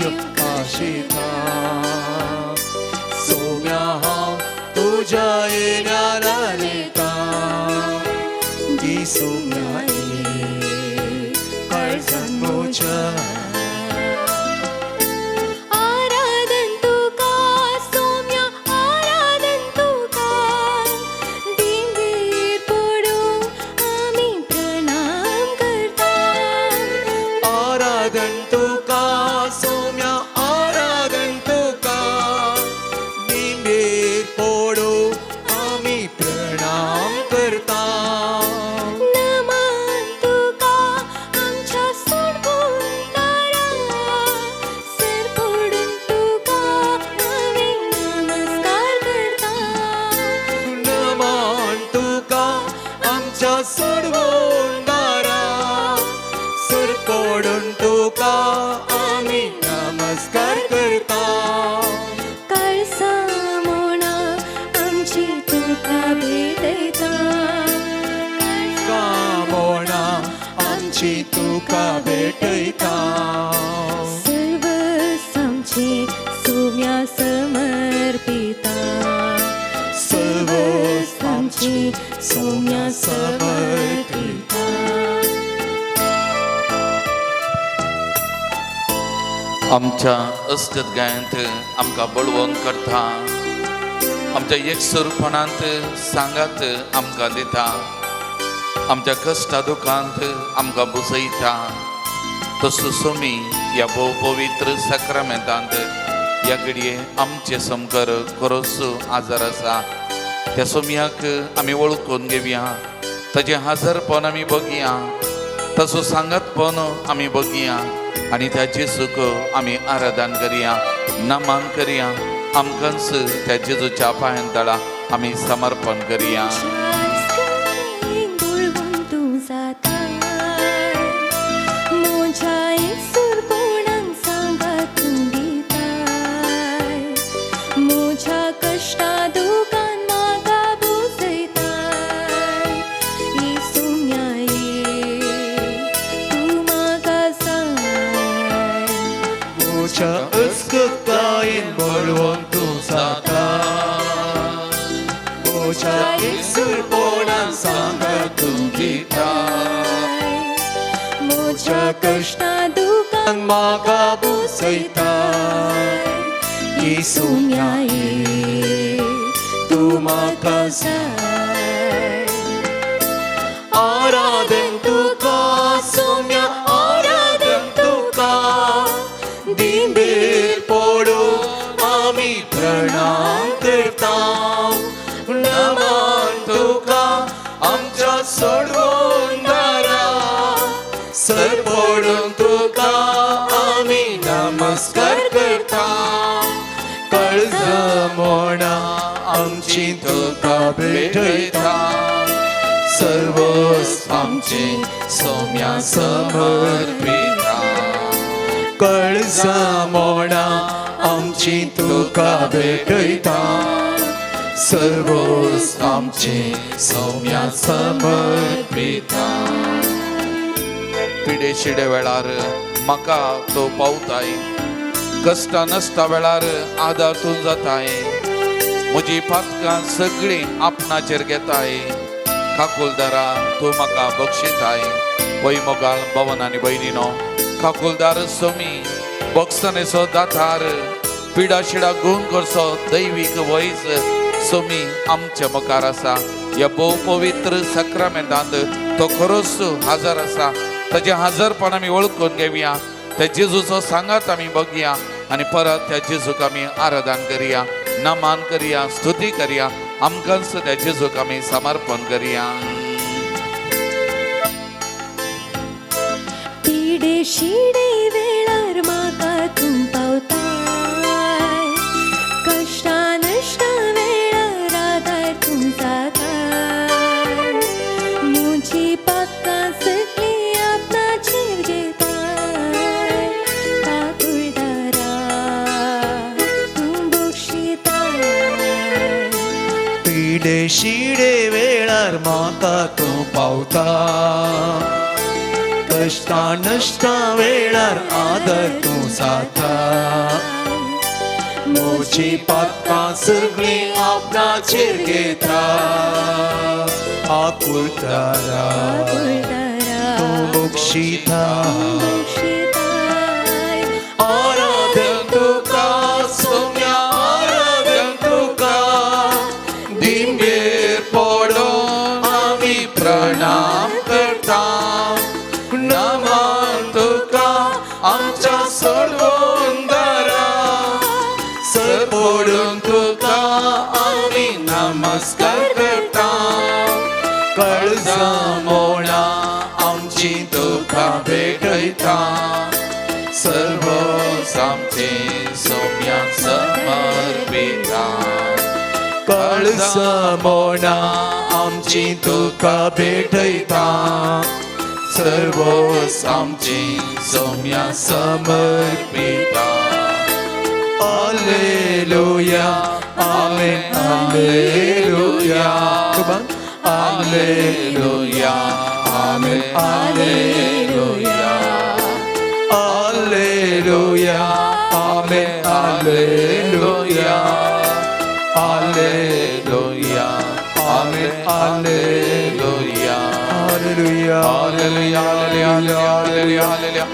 आशिता सोम्या हांव तुज्या येण्याला लेता जी सोम्या ये काळजान म्हज्या. आराधन तुका सोम्या आराधन तुका दिंबीर पडून आमी प्रणाम करता. आराधन तुका सोम्या आराधन तुका दिंबेर पडून आमी प्रणाम करता. नमन तुका आमच्या सोडवणदारा सर पडून तुका आमी नमस्कार करता. नमन तुका आमच्या सोडवणदारा सर पडून तुका आमी नमस्कार करता. काळसां मोणां आमची तुका भेटयता. कामोणा आमची तुका भेटयता. सर्वस आमची सोम्या समर्पिता. सर्वस आमची सोम्या समर्पिता. आमच्या अस्कत गायंत आमकां बळवंत करता, आमच्या एकसुरपणांत सांगात आमकां दिता, आमच्या कश्टा दुखांत आमकां बुजयता. तसो सोमी ह्या भोव पवित्र साक्रामेंतांत ह्या घडये आमचे समकर खरोच आजार आसा त्या सोमयाक आमी वळखून घेवया, ताजें हाजरपण आमी बघया, तसो सांगातपण आमी बघया आनी त्या जेजूक आमी आराधन करया, नमन करया. आमकांच त्या जेजूच्या पांयां तळा आमी समर्पण करया. बळवंत तूं जाताय म्हज्या एकसुरपणान सांगात तूं दिताय म्हज्या कश्टा दुखान म्हाका बुजयताय. ये सोम्या ये तूं म्हाका जाय. म्हज्या अस्कतायेन बळवंत तूं जाता म्हज्या एकसुरपणान सांगात तूं दिता म्हज्या कश्टा दुखान म्हाका बुजयता. ये सोम्या ये तूं म्हाका जाय. आराधन तुका सोम्या आराधन तुका दिंबेर पडून आमी प्रणाम करता. नमन तुका आमच्या सोडवणदारा सर पडून तुका आमी नमस्कार करता. काळजां मोणां आमची तुका भेटयता सर्वस आमचे सोम्या समर्पिता. काळजां मोणां आमची तुका भेटयता सर्वस आमचे सोम्या समर्पिता. पिडे शिडे वेळार म्हाका तो पावताय, कश्टा नश्टा वेळार आदार तूं जाताय, म्हजी पातकां सगळीं आपणाचेर घेताय. काकुलदारा तूं म्हाका बक्षिताय. वय मोगाळ भवन आनी भयणीनो, काकुलदार सोमी बक्षणेचो दातार, पिडा शिडा गुण करचो दैवीक वैज सोमी आमच्या मुखार आसा. ह्या भोव पवित्र साक्रामेंतांत तो खरोच हाजर आसा. ताजें हाजरपण आमी वळखून घेवया, त्या जेजूचो सांगात आमी बघया आनी परत त्या जेजूक आमी आराधन करया, नमन करया, स्तुती करया. आमकांच त्या जेजूक आमी समर्पण करया. पिडे शिडे वेळार म्हाका तूं पावताय कश्टा नश्टा वेळार आदार तूं जाताय म्हजी पातकां सगळीं आपणाचेर घेताय. काकुळदारा तूं बक्षिताय. पिडे शिडे वेळार म्हाका तूं पावता कश्टां नश्टां वेळार आदर तूं जाता. म्हजी पातकां सगळीं आपणाचेर घेता. आकुळतारा तूं बक्षिता. आराधन तुका सोम्या, आराधन तुका, दिंबेर पडोन आमी प्रणाम करता. नमन तुका आमच्या सोडवणदारा, सरपडून तुका आमी नमस्कार करता. काळजां मोडा आमची तुका भेटयता. सर्व आमचे सोम्या समर्पिता. काळजां मोडा आमची तुका भेटयता. सर्व आमचे Saumya समर्पिता. Alleluia, amen, alleluia, alleluia, amen, alleluia, alleluia, amen, alleluia, alleluia, amen, alleluia, Hallelujah. Hallelujah, hallelujah, hallelujah, hallelujah.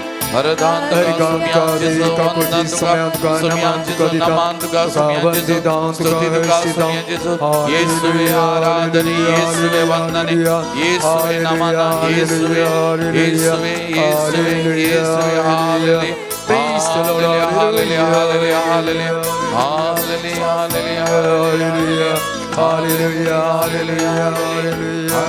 Praise the Lord. Hallelujah, hallelujah, hallelujah, hallelujah, hallelujah, hallelujah, hallelujah, hallelujah.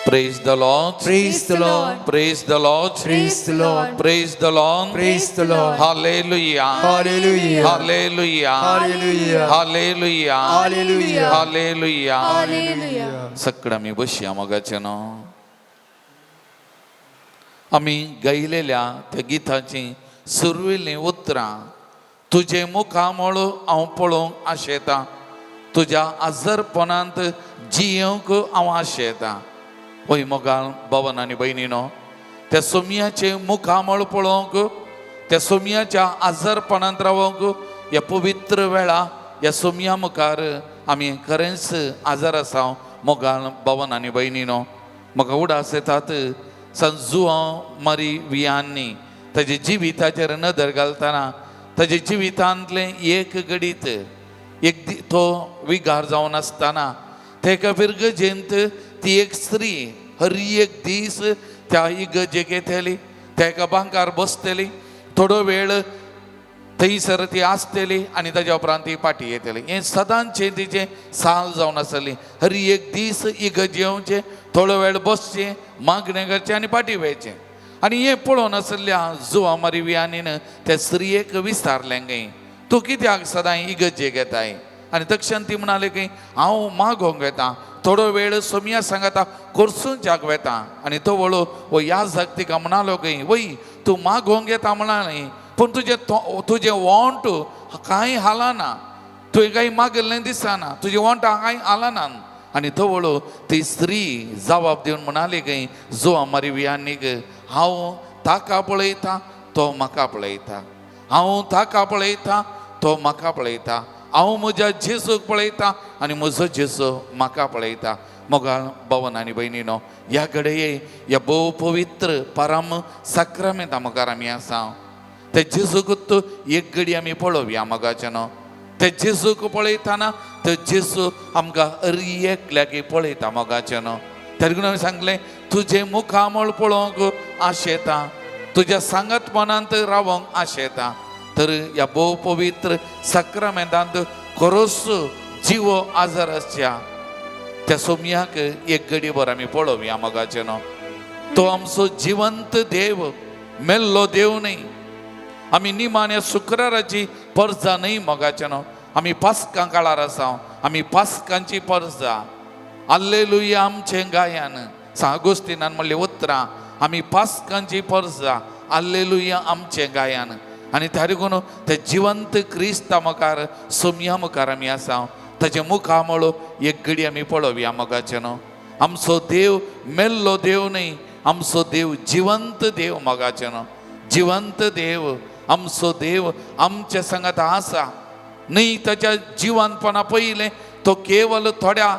Praise the Lord. Praise the Lord. Praise the Lord. Praise the Lord. Praise the Lord. Praise the Lord. Hallelujah. Hallelujah. Hallelujah. Hallelujah. Hallelujah. Hallelujah. Hallelujah. Hallelujah. सगळं आमी बसया मोगाचें न्हू. आमी गायलेल्या त्या गिताचीं सुरवेलीं उतरां, तुजें मुखामळ हांव पळोवंक आशेतां, तुज्या आजरपणांत जियेवंक हांव आशेतां. वय मोगाल भवन आनी भयणीनो, त्या सोमयाचें मुखामळ पळोवंक, त्या सोमयाच्या आजरपणांत रावोंक ह्या पवित्र वेळा ह्या सोमया मुखार आमी खरेंच आजार आसा. मोगाल भवन आनी भयणीनो, म्हाका उडास येतात संजुआंव मारी वियांनी ताजे जिविताचेर नदर घालतना ताजे जिवितांतलें एक घडीत एक तो विगार जावन आसतना तेका फिरगजेंत ती एक स्त्री हर एक दीस त्या इगर्जेक येतली, त्या एका बांकार बसतली, थोडो वेळ थंयसर ती आसतली आनी ताज्या उपरांत ती पाटी येतली. हें सदांचें तिचें साल जावन आसली. हर एक दीस इगर्ज येवचें, थोडो वेळ बसचें, मागणें करचें आनी पाटी वयचें. आनी हें पळोवन आसल्या जुवा मारी वियानीन त्या स्त्रियेक विचारलें खंय, तूं कित्याक सदांय इगर्जेक येताय? आनी तक्षण ती म्हणाली की हांव मागोंक वेता, थोडो वेळ सोमया सांगाता कोर्सूंच्याक वेता. आनी तो वळो वो याजक तिका म्हणालो खंय, वय तूं मागोंक येता म्हणाली, पूण तुजें तुजें वोंट कांय हालना, तुवें कांय मागिल्लें दिसना, तुजें वोंट कांय हालना. आनी तो वळो ती स्त्री जबाब दिवन म्हणाली खंय, जो मारी वियानीक हांव ताका पळयता तो म्हाका पळयता, हांव ताका पळयता तो म्हाका पळयता, हांव म्हज्या जेजूक पळयता आनी म्हजो जेजू म्हाका पळयता. मोगाळ भवन आनी भयणीनो, ह्या घडये ह्या भोव पवित्र परम साक्रामेंता मुखार आमी आसा. ते जेजूक एक घडी आमी पळोवया मोगाचें न्हू. ते जेजूक पळयतना ते जेजू आमकां हर एकल्याक पळयता मोगाचें न्हू. तेन्ना हांवें सांगलें, तुजें मुखामळ पळोवंक आशेता, तुज्या सांगातपणांत रावोंक आशेता. तर ह्या भोव पवित्र साक्रामेंतांत खरोच जिवो आजार आसच्या त्या सोमयाक एक घडी भर आमी पळोवया मोगाचें न्हू. तो आमचो जिवंत देव, मेल्लो देव न्हय. आमी निमाण्या शुक्राराची परजा न्हय मोगाचें न्हू. आमी पास्कां काळार आसा, आमी पास्कांची परजा. आल्लेलुया आमचें गायन सागोस्तिनान म्हणलें उतरां, आमी पास्कांची परजा, आल्लेलुया आमचें गायन. आनी त्या देखून ते जिवंत क्रिस्ता मुखार सोमया मुखार आमी आसा. ताचें मुखामळ एक घडी आमी पळोवया मोगाचें न्हू. आमचो देव मेल्लो देव न्हय, आमचो देव जिवंत देव मोगाचें न्हू. जिवंत देव आमचो देव आमच्या सांगात आसा न्हय. ताच्या जिवंतपणा पयलें तो केवल थोड्या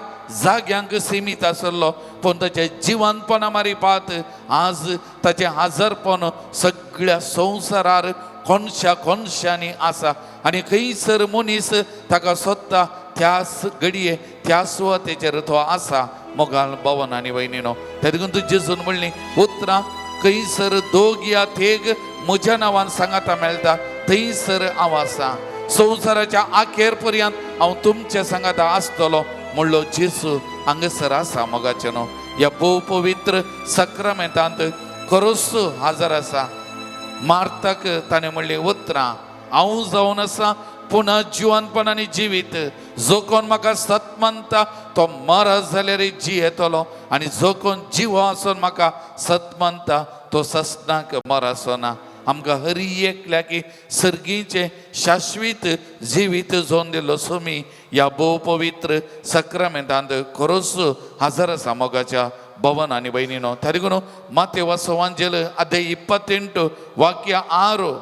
जाग्यांक सिमीत आसलो, पूण ताच्या जिवंतपणा मारिपात आज ताचें हाजरपण सगळ्या संवसारार कोनशा कोनशांनी आसा. आनी खंयसर मनीस ताका सोदता त्याच घडये त्या सुवातेचेर तो आसा मोगाल भवन आनी वयनीनो. त्या देखून तूं जेजून म्हणली उतरां खंयसर दोग या थेग म्हज्या नांवान सांगाता मेळटा थंयसर हांव आसा. संवसाराच्या आखेर पर्यंत हांव तुमच्या सांगाता आसतलो म्हणलो जेजू हांगासर आसा मोगाचें न्हू. ह्या भोव पवित्र सक्रामेंतांत खरोच हाजर आसा. मार्ताक ताणें म्हणलें उतरां हांव जावन आसा पुनः जिवनपण आनी जिवीत. जो कोण म्हाका सत मानता तो मरत जाल्यार जियेतलो, आनी जो कोण जिवो आसून म्हाका सत मानता तो ससनाक मर ना. आमकां हरी एकल्याक सर्गीचें शाश्वीत जिवीत जोन दिल्लो सुमी ह्या भोव पवित्र सक्रामेंतांत खरोच हजर आसा मोगाच्या भवन आनी भयणीनो. त्या देखून मातेवा सवांजेल अध्याय 28 वाक्य 6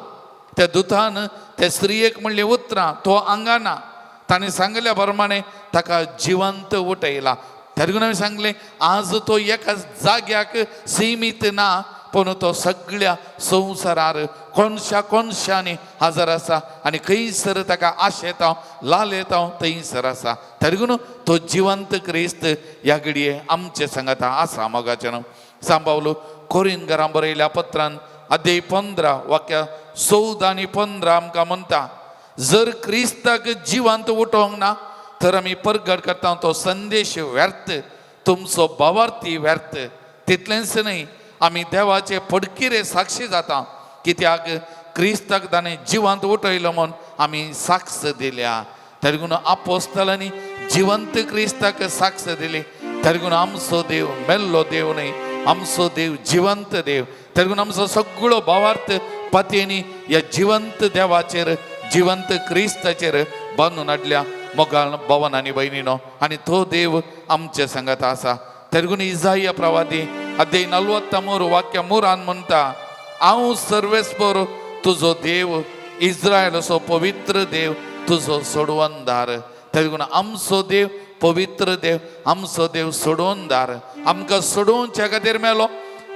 त्या दुतान त्या स्त्रियेक म्हणली उतरां तो आंगाना ताणें सांगल्या प्रमाणे ताका जिवंत उठयला. त्या देखून हांवें सांगलें आज तो एका जाग्याक सिमीत ना, पूण तो सगळ्या संवसारार कोनशा कोनशांनी हजर आसा आनी खंयसर ताका आशेता लाल येता थंयसर आसा. त्या देखून तो जिवंत क्रिस्त ह्या घडये आमचे सांगाता आसा मोगाचें न्हू. सांबावलो कोरिनगरां बरयल्या पत्रान अध्याय 15 वाक्य 14 आनी 15 आमकां म्हणटा, जर क्रिस्ताक जिवंत उठोवंक ना तर आमी परगट करता तो संदेश व्यर्थ, तुमचो भावार्थी व्यर्थ. तितलेंच न्हय आमी देवाचे पडकिरे साक्षी जाता, कित्याक क्रिस्ताक ताणें जिवंत उठयलो म्हूण आमी साक्ष दिल्या. त्या देखून आपोस्तलांनी जिवंत क्रिस्ताक साक्ष दिली. त्या देखून आमचो देव मेल्लो देव न्हय, आमचो देव जिवंत देव. त्या देखून आमचो सगळो भावार्थ पतींनी ह्या जिवंत देवाचेर जिवंत क्रिस्ताचेर बांदून हाडल्या मोगाल भवन आनी भयणीनो. आनी तो देव आमचे सांगात आसा. त्या देखून इजाया प्रवादी अध्याय 43 वाक्य 3 म्हणटा, हांव सर्वेस्पर तुजो देव, इस्रायलाचो पवित्र देव तुजो सोडवणदार. त्या देखून आमचो देव पवित्र देव, आमचो देव सोडवणदार. आमकां सोडोवच्या खातीर मेलो,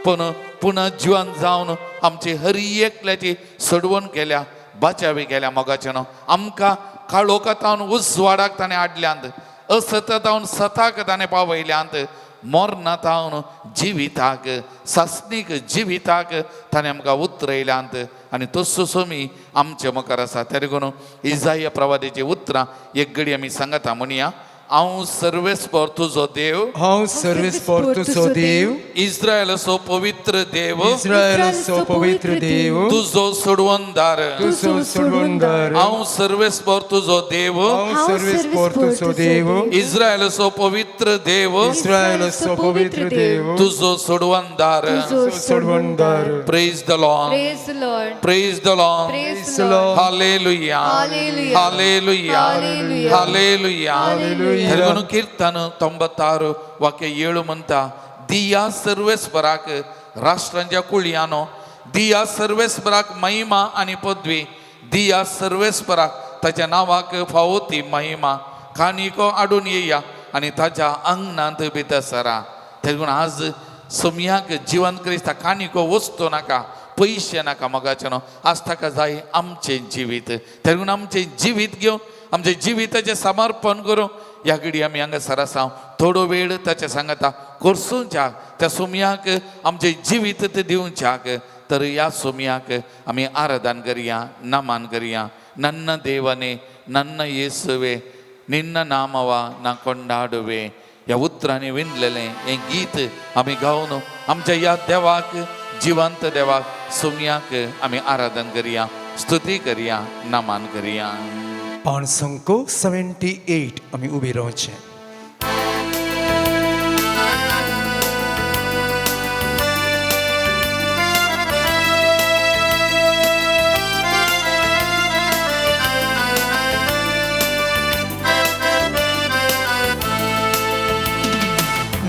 पूण पुनः जिवन जावन आमची हरी एकल्याची सोडवण केल्या, बाचावी केल्या मोगाचें न्हू. आमकां काळोखातावन उजवाडाक ताणें हाडल्यांत, असतावन सताक ताणें पावयल्यांत, मरणातावन जिविताक सासणीक जिविताक ताणें आमकां उतरयल्यांत. आनी तसो सोमी आमचे मुखार आसा. त्या देखून इजाया प्रवादीची उतरां एक घडी आमी सांगता म्हणया, हांव सर्वेस्पर तुजो देव, हांव सर्वेस्पर तुजो देव, इस्रायलाचो पवित्र देव, इस्रायलाचो पवित्र देव, तुजो सोडवणदार. तुजो सोडवणदार. हांव सर्वेस्पर तुजो देव, हांव सर्वेस्पर तुजो देव, इस्रायलाचो पवित्र देव, इस्रायलाचो पवित्र देव, तुजो सोडवणदार. तुजो सोडवणदार. Praise the Lord, Praise the Lord. Praise the Lord. Praise the the Lord. Hallelujah, Hallelujah. Hallelujah, Hallelujah. Hallelujah. Hallelujah. Telugu ಕೀರ್ತನ 96 ವಾಕ್ಯ 7 म्हणटा, दिया सर्वेस्पराक राष्ट्रांच्या कुळयानो, दिया सर्वेस्पराक महिमा आनी पदवी, दिया सर्वेस्पराक ताच्या नांवाक फावो ती महिमा. काणिको हाडून येया आनी ताच्या आंगणांत भितर सरा. तेगून आज सोमयाक जिवन क्रिस्ता काणिको वस्तू नाका, पयशे नाका मोगाचें न्हू. आज ताका जाय आमचें जिवीत. तेगून आमचें जिवीत घेवन आमचें जिविताचें समर्पण करूं ह्या घडी आमी हांगासर आसा. थोडो वेळ ताचें सांगता कोर्सूच्याक त्या सोमयाक आमचें जिवीत तें दिवच्याक. तर ह्या सोमयाक आमी आराधन करया, नमन करया. नन्न देवने नन्न येसुवे निन्न नामवा ना कोंडाडुवे ह्या उतरांनी विणलेलें हें गीत आमी गावन आमच्या ह्या देवाक, जिवंत देवाक, सोमयाक आमी आराधन करया, स्तुती करया, नमन करया. 578 आमी उबी रावचें.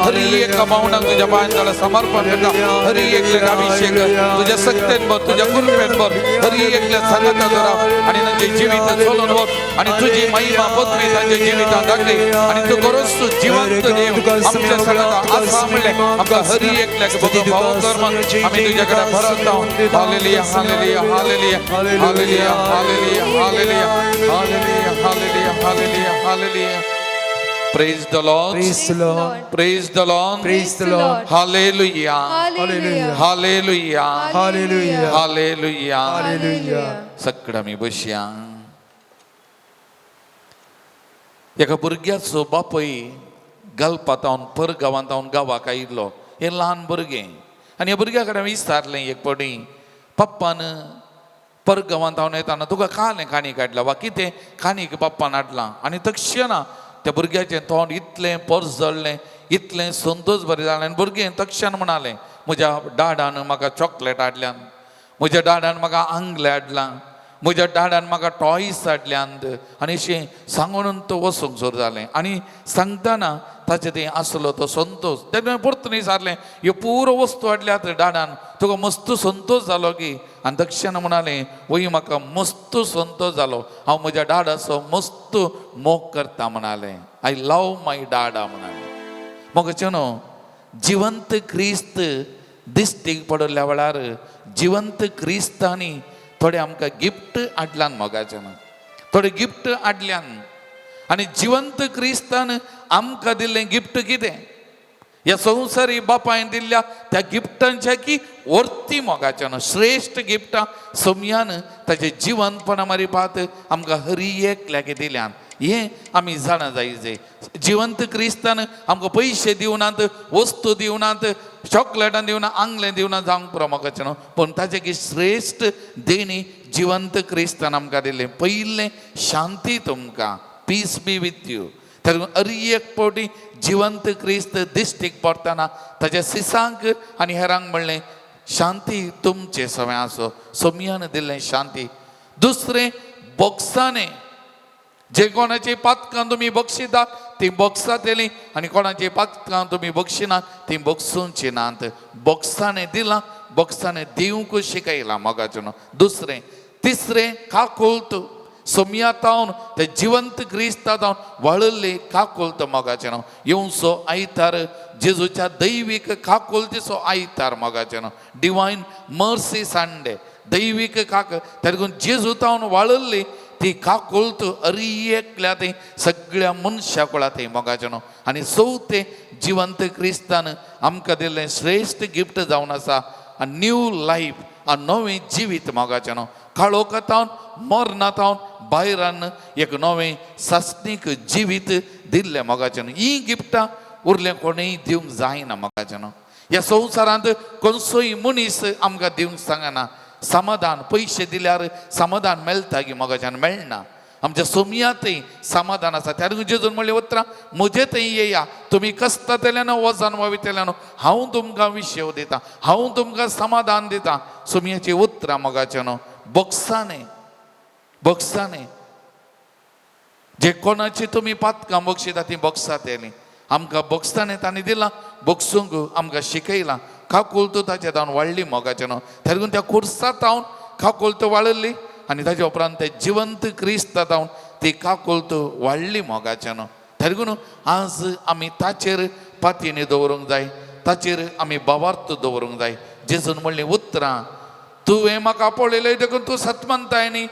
हरी एका भावनाक तुज्या पांयान जाल्यार समर्पण करता. हरी एकल्याक अभिषेक तुज्या सक्तेन भर, तुज्या कृपेन भर. हरी एकल्या सांगाता करा आनी तांचे जिवीत चलोवन व्हर आनी तुजी महिमा पदवी तांच्या जिवितांत दाखय आनी तूं खरोच तूं जिवंत देव आमच्या सांगाता आसा म्हणलें आमकां हरी एकल्याक बघ भाव कर म्हण आमी तुज्या कडेन परत. Hallelujah, hallelujah, hallelujah, hallelujah, hallelujah, hallelujah, hallelujah, hallelujah, hallelujah, hallelujah. Praise the Lord. Praise the Lord. Praise the Lord. Praise the Lord. Hallelujah. Hallelujah. Hallelujah. Hallelujah. Hallelujah. Hallelujah. सगळं आमी बसया. एका भुरग्याचो बापूय गल्पातावन परगांवांत गांवाक आयिल्लो. हें ल्हान भुरगें आनी ह्या भुरग्या कडेन विचारलें एक फावटी, पप्पान परगांवांत येताना तुका कालें काणी काडला वा कितें काणीक पप्पान हाडलां? आनी तक्षणा त्या भुरग्याचें तोंड इतलें परजळ्ळें, इतलें संतोश बरें जालें आनी भुरगें तक्षण म्हणालें, म्हज्या डाडान म्हाका चॉकलेट हाडल्यान, म्हज्या डाडान म्हाका आंगलें हाडलां, म्हज्या डाडान म्हाका टॉयस हाडल्यांत. आनी अशें सांगून तो वचूंक सुरू जालें आनी सांगतना ताचें तें आसलो तो संतोश. तेन्ना परतून विचारलें, ह्यो पुरो वस्तू हाडल्यात डाडान, तुका मस्त संतोश जालो की? आनी दक्षिण म्हणालें, वय म्हाका मस्त संतोश जालो, हांव म्हज्या डाडाचो मस्त मोग करता म्हणालें. I love माय डाडा म्हणालें. मोगाचें न्हू, जिवंत क्रिस्त दिश्टीक पडिल्ल्या वेळार जिवंत क्रिस्तांनी थोडे आमकां गिफ्ट हाडल्यान. मोगाचें न्हू, थोडे गिफ्ट हाडल्यान आनी जिवंत क्रिस्तान आमकां दिल्लें गिफ्ट कितें? ह्या संवसारी बापायन दिल्ल्या त्या गिफ्टांच्या की वर्ती मोगाचें न्हू, श्रेश्ठ गिफ्टां सोमयान ताचें जिवंतपणा मारिपात आमकां हरी एकल्याक दिल्यान. हें आमी जाणा जाय. जिवंत क्रिस्तान आमकां पयशे दिवनात, वस्तू दिवनात, चॉकलेटां दिवना, आंगलें दिवना जावंक पुरो मोगाचें न्हू, पूण ताचें की श्रेश्ठ देणी जिवंत क्रिस्तान आमकां दिलें. पयलें शांती तुमकां, पीस बी विथ you. तर अरी एक फावटी जिवंत क्रिस्त दिश्टीक पडटना ताच्या सिसांक आनी हेरांक म्हणलें, शांती तुमचे सवंय आसो. सोमयान दिल्लें शांती. दुसरें बोक्साने, जे कोणाची पातकां तुमी बक्षितात ती बक्षातली आनी कोणाची पातकां तुमी बक्षिनात ती बक्षुची नात. बोक्साने दिलां, बोक्साने दिवंक शिकयलां मोगाचें न्हू. दुसरें. तिसरें काकुल्त, सोमया तावन ते जिवंत क्रिस्ता तावन वळिल्ली काकुल्त. मोगाचें न्हू, येवचो आयतार जेजूच्या दैवीक काकुलतीचो आयतार. मोगाचें न्हू, डिवायन मर्सी संडे, दैवीक काक तेका जेजू तावन वळिल्ली ती काकुल्त अरी एकल्या ती सगळ्या मनशा कुळा ती. मोगाचें न्हू, आनी चवथें जिवंत क्रिस्तान आमकां दिल्लें श्रेश्ठ गिफ्ट जावन आसा न्यू लायफ, नवें जिवीत. मोगाचें न्हू, काळोखातावन मरणातावन भायरान एक नवें सासणीक जिवीत दिल्लें. मोगाचें न्हू, ही गिफ्टां उरलें कोणूय दिवंक जायना. मोगाचें न्हू, ह्या संवसारांत खंयचोय मनीस आमकां दिवंक सांगना समाधान. पयशे दिल्यार समाधान मेळटा की मोगाच्यान? मेळना. आमच्या सोमयातय समाधान आसा. त्या जेजून म्हणलें उतरां, म्हजे थंय येया तुमी कसतातल्यान, वजन वावितल्यान, हांव तुमकां विशेव दिता, हांव तुमकां समाधान दिता. सोमयाची उतरां. मोगाचें न्हू, बक्षाने, बक्षाने, जे कोणाची तुमी पातकां बक्षिता ती बक्षात. आमकां बक्षाने तांणी दिलां, बक्षूंक आमकां शिकयलां. काकुल्त ताचे तावन वाडली. मोगाचें न्हू, तेका त्या खुर्सा तावन काकुल्त वाडली आनी ताच्या उपरांत ते जिवंत क्रिस्ता तावन ती काकुल्त वाडली. मोगाचें न्हू, तेका आज आमी ताचेर पातयेनी दवरूंक जाय, ताचेर आमी भावार्थ दवरूंक जाय. जेजून म्हणलीं उतरां, तुवें म्हाका पळयलें देखून तूं सत मानताय न्ही.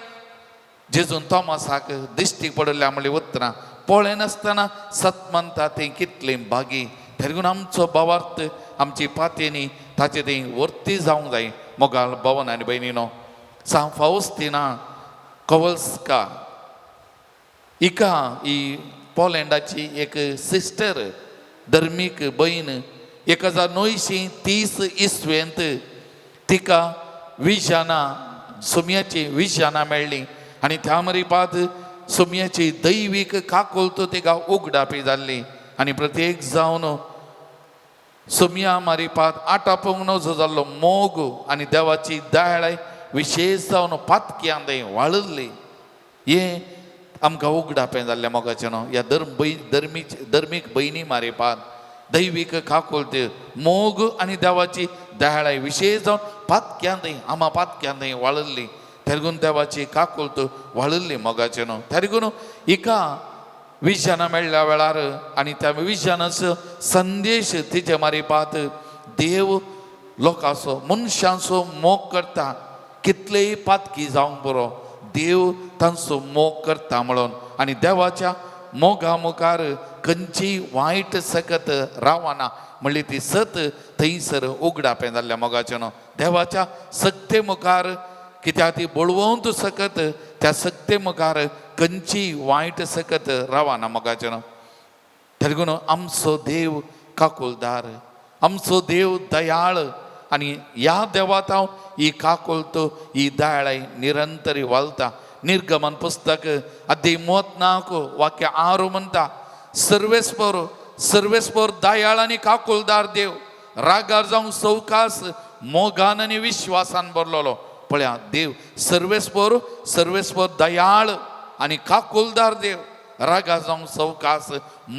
जेजून तोमासाक दिश्टीक पडिल्ल्या म्हणली उतरां, पळयनासतना सत मानता ती कितली भागी. देखून आमचो भावार्थ, आमची पातयेनी ताचे ती वर्ती जावंक जाय. मोगाळ भवन आनी भयणीनो, सांव फावस्तिना कोवल्स्का हिका, ही पोलंडाची एक सिस्टर, धर्मीक भयण, 1930 इसवेंत तिका विजनां, सुम्याची विजनां मेळ्ळी आनी त्या मरिपात सुम्याची दैवीक काकुळट तिका उगडापी जाल्ली आनी प्रत्येक जावन सुम्या मारिपात आटापूंक नजो जाल्लो मोग आनी देवाची दयाळाय विशेश जावन पातक्यां वाळिल्ली. हें आमकां उगडापें जाल्लें. मोगाचें न्हू, ह्या धर्म धर्मीक भयणी मारिपात दैवीक काकुळट मोग आनी देवाची दयाळाय विशेश जावन पातक्यांतय आमा पातक्यांतय वाळिल्ली तेरगून देवाची काकुळट वाळिल्ली मोगाचें न्हू. तेरगून हिका विजनां मेळ्ळ्या वेळार आनी त्या विजनाचो संदेश तिचे मारिपात देव लोकांचो मनशांचो मोग करता कितलेय पातकी जावंक बरो देव तांचो मोग करता म्हणून आनी देवाच्या मोगा मुखार खंयचीय वायट सकत रावना म्हणली ती सत थंयसर उगडापें जाल्ल्या मोगाचें न्हू. देवाच्या सक्ते मुखार कित्याक ती बळवंत सकत त्या सक्ते मुखार खंयचीय वायट सकत रावना मोगाचें न्हू. तेरगून आमचो देव काकुलदार आमचो देव दयाळ आनी ह्या देवात हांव ही काकुळट ही दयाळाय निरंतरी वालता. निर्गमन पुस्तक अध्याय 34 वाक्य 6 म्हणटा सर्वेस्पर सर्वेस्पर दयाळ आनी काकुलदार देव रागार जावंक सवकास मोगान आनी विश्वासान भरलेलो. पळया देव सर्वेस्पर सर्वेस्पर दयाळ आनी काकुलदार देव रागा जावंक सवकास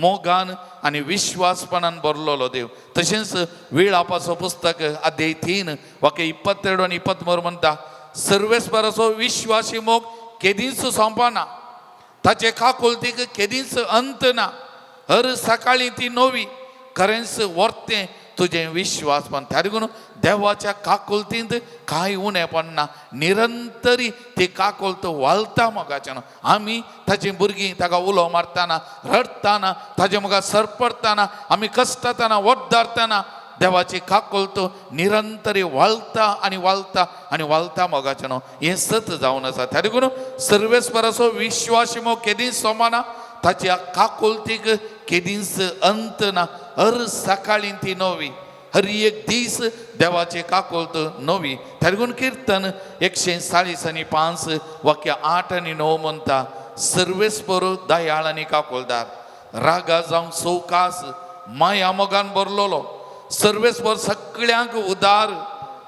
मोगान आनी विश्वासपणान भरलेलो देव. तशेंच वेळापाचो पुस्तक अध्याय 3 वाक्य 22 आनी 23 म्हणटा सर्वेस्पराचो विश्वासी मोग केदींच सोंपना ताचे काकुळटीक केदींच अंत ना हर सकाळी ती नवी खरेंच वर्तें तुजें विश्वासपण. त्या देखून देवाच्या काकुळटींत कांय उणें पडना निरंतरी ती काकुळट वालता मोगाच्यान. आमी ताची भुरगीं ताका उलो मारतना रडटना ताजे मुखार सरपडटना आमी कश्टतना वड्डारतना देवाची काकुळट निरंतरी वालता आनी वालता आनी वालता मोगाच्यान. हें सत जावन आसा. त्या देखून सर्वेस्पराचो विश्वास मोग केदींच सोमाना ताच्या काकुळटीक केदींच अंत ना हर सकाळी ती नवी हर एक दीस देवाची काकुळट नवी. तेरगून किर्तन 140 आनी 5 वाक्य 8 आनी 9 म्हणटा सर्वेस्पर दयाळ आनी काकुळदार रागा जावंक सवकास माया मोगान भरलेलो सर्वेस्पर सगळ्यांक उदार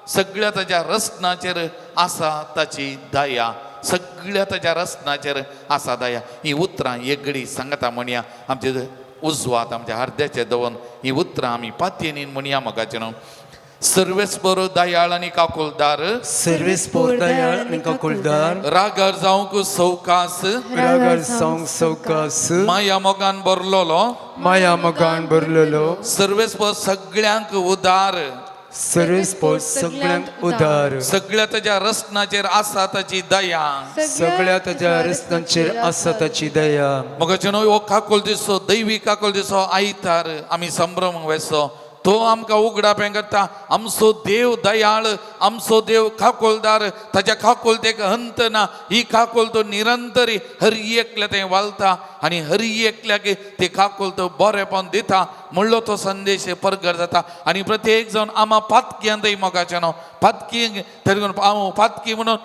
सगळ्या ताच्या रसनाचेर आसा ताची दया सगळ्या ताच्या रसनाचेर आसा दया. ही उतरां एगडी सांगता म्हणया आमचे उजवात आमच्या हर्द्याचे दवरून ही उतरां आमी पातयेनीन म्हणया मोगाचें न्हू. सर्वेस्पर दयाळ आनी काकुलदार सर्वेस्पर दयाळ आनी काकुळदार रागार जावंक सवकास रागार जावंक सवकास माया मोगान भरलेलो माया मोगान भरलेलो सर्वेस्पर सगळ्यांक उदार सर्वेस्पर सगळ्यांक उदार सगळ्या ताच्या रसनाचेर आसा ताची दया सगळ्या ताच्या रसनाचेर आसा ताची दया. मोगाचें न्हू हो काकुळ दिसो दैवी काकुळ दिसो आयतार आमी संभ्रम वेसो तो आमकां उगडापें करता आमचो देव दयाळ आमचो देव काकुळदार ताच्या काकुळटेक अंत ना ही काकुळ तो निरंतरी हर एकल्या थंय वालता आनी हर एकल्याक ते काकुळ तो बरेपण दिता म्हणलो तो संदेश परगट जाता. आनी प्रत्येक जावन आमा पातक्यांतय मोगाचें न्हू पातकी तरी हांव पातकी म्हणून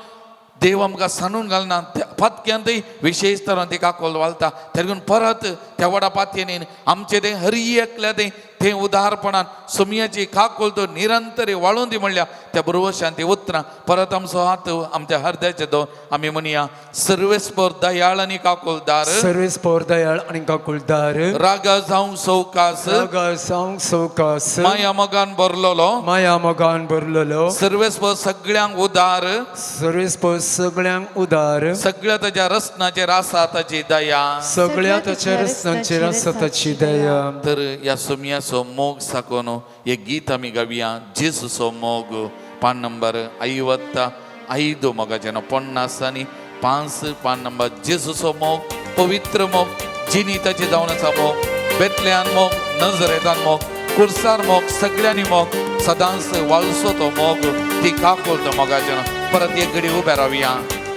देव आमकां सांडून घालना त्या पातक्यांतय विशेश तरान ती काकुळ वालता. तेरगून परत त्या व्हडा पातयेन आमचें तें हर एकल्या तें तें उदारपणान सोमयाची काकुळ तो निरंतर वाळून दी म्हणल्या त्या बरोबर ती उतरां परत आमचो हात आमच्या हर्द्याचे दोन आमी म्हणया सर्वेस्पर दयाळ आनी काकुळदार सर्वेस्पर दयाळ आनी काकुळदार रागा जावंक सवकास रागार जावंक सवकास माया मोगान भरलेलो माया मोगान भरलेलो सर्वेस्पर सगळ्यांक उदार सर्वेस्पर सगळ्यांक उदार सगळ्या ताच्या रसनाचेर आसा ताची दया सगळ्या ताच्या रसनाचेर आसा ताची दया. तर ह्या सोमयाचो मोग साकोन एक गीत आमी गावया जेजूचो मोग पान नंबर 55 मोगाचें न्हू 50 आनी 5 पान नंबर जेजूचो मोग पवित्र मोग जिनीताचे जावन आसा मोग बेतल्यान मोग नजरेतान मोग कुर्सार मोग सगळ्यांनी मोग सदांच वाळसो तो मोग ती काकुळ तो मोगाचें न्हू. परत एक घडी उबे रावया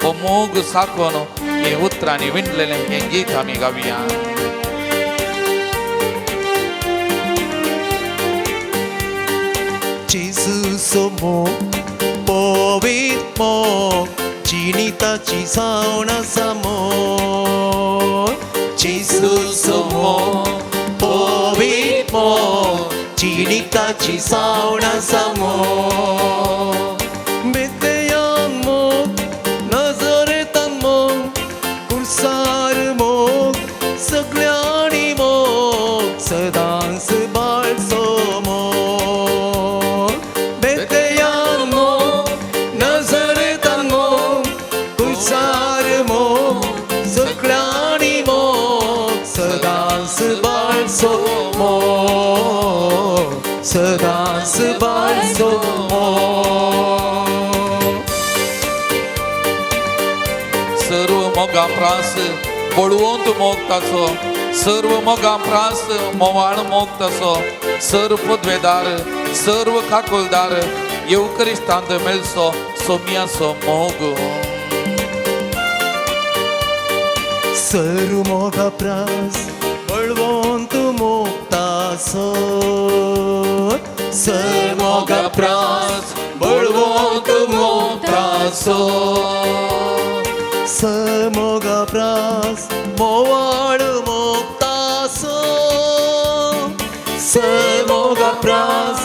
हो मोग साकोन हे उतरांनी विणलेलें हें गीत आमी गावया. जेजूचो मोग पवित्र मोग जिणिताची जावन आसा मोग जेजूचो मोग पवित्र मोग जिणिताची जावन आसा मोग बेतयान मोग नजरेतान मोग कुर्सार मोग सगळ्यांनी मोग सदांच बाळ मोग, सदांच बाळचो मोग. सर्व मोगा प्रास बळवंत मोग ताचो, सर्व मोगा प्रास मोवाळ मोग ताचो, सर्व पदवेदार सर्व काकुलदार येवकरिस्तांत मेळचो सोम्याचो मोग. सर्व मोगा प्रास बळवंत मोग ताचो, सर्व मोगा प्रास बळवंत मोग ताचो, मोगा प्रास मोवाळ मोग ताचो, मोगा प्रास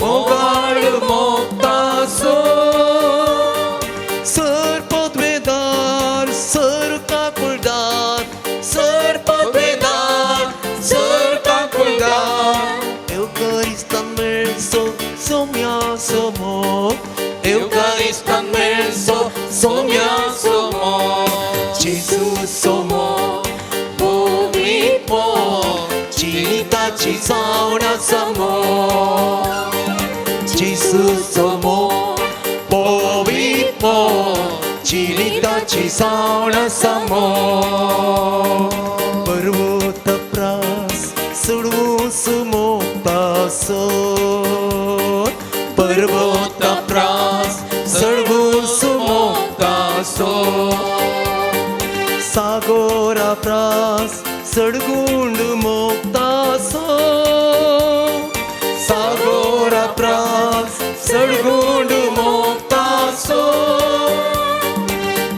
मोवाळ मोग ताचो, सर पदवेदार सर काकुलदार, सर पदवेदार सर काकुलदार, एवकरिस्तान मेळचो सोम्याचो मोग, एवकरिस्तान मेळचो सोम्याचो मोग, जेजूचो मोग पवित्र मोग, जिविताची जावणाचो मोग, जेजूचो मोग पवित्र मोग, जिविताची जावणाचो मोग. पर्वत प्रास सडवूस मोग ताचो, पर्वत प्रास सडवूस मोग ताचो, सागोरा प्रास सडगुंड मोग ताचो, सागोरा प्रास सडगुंड मोग ताचो,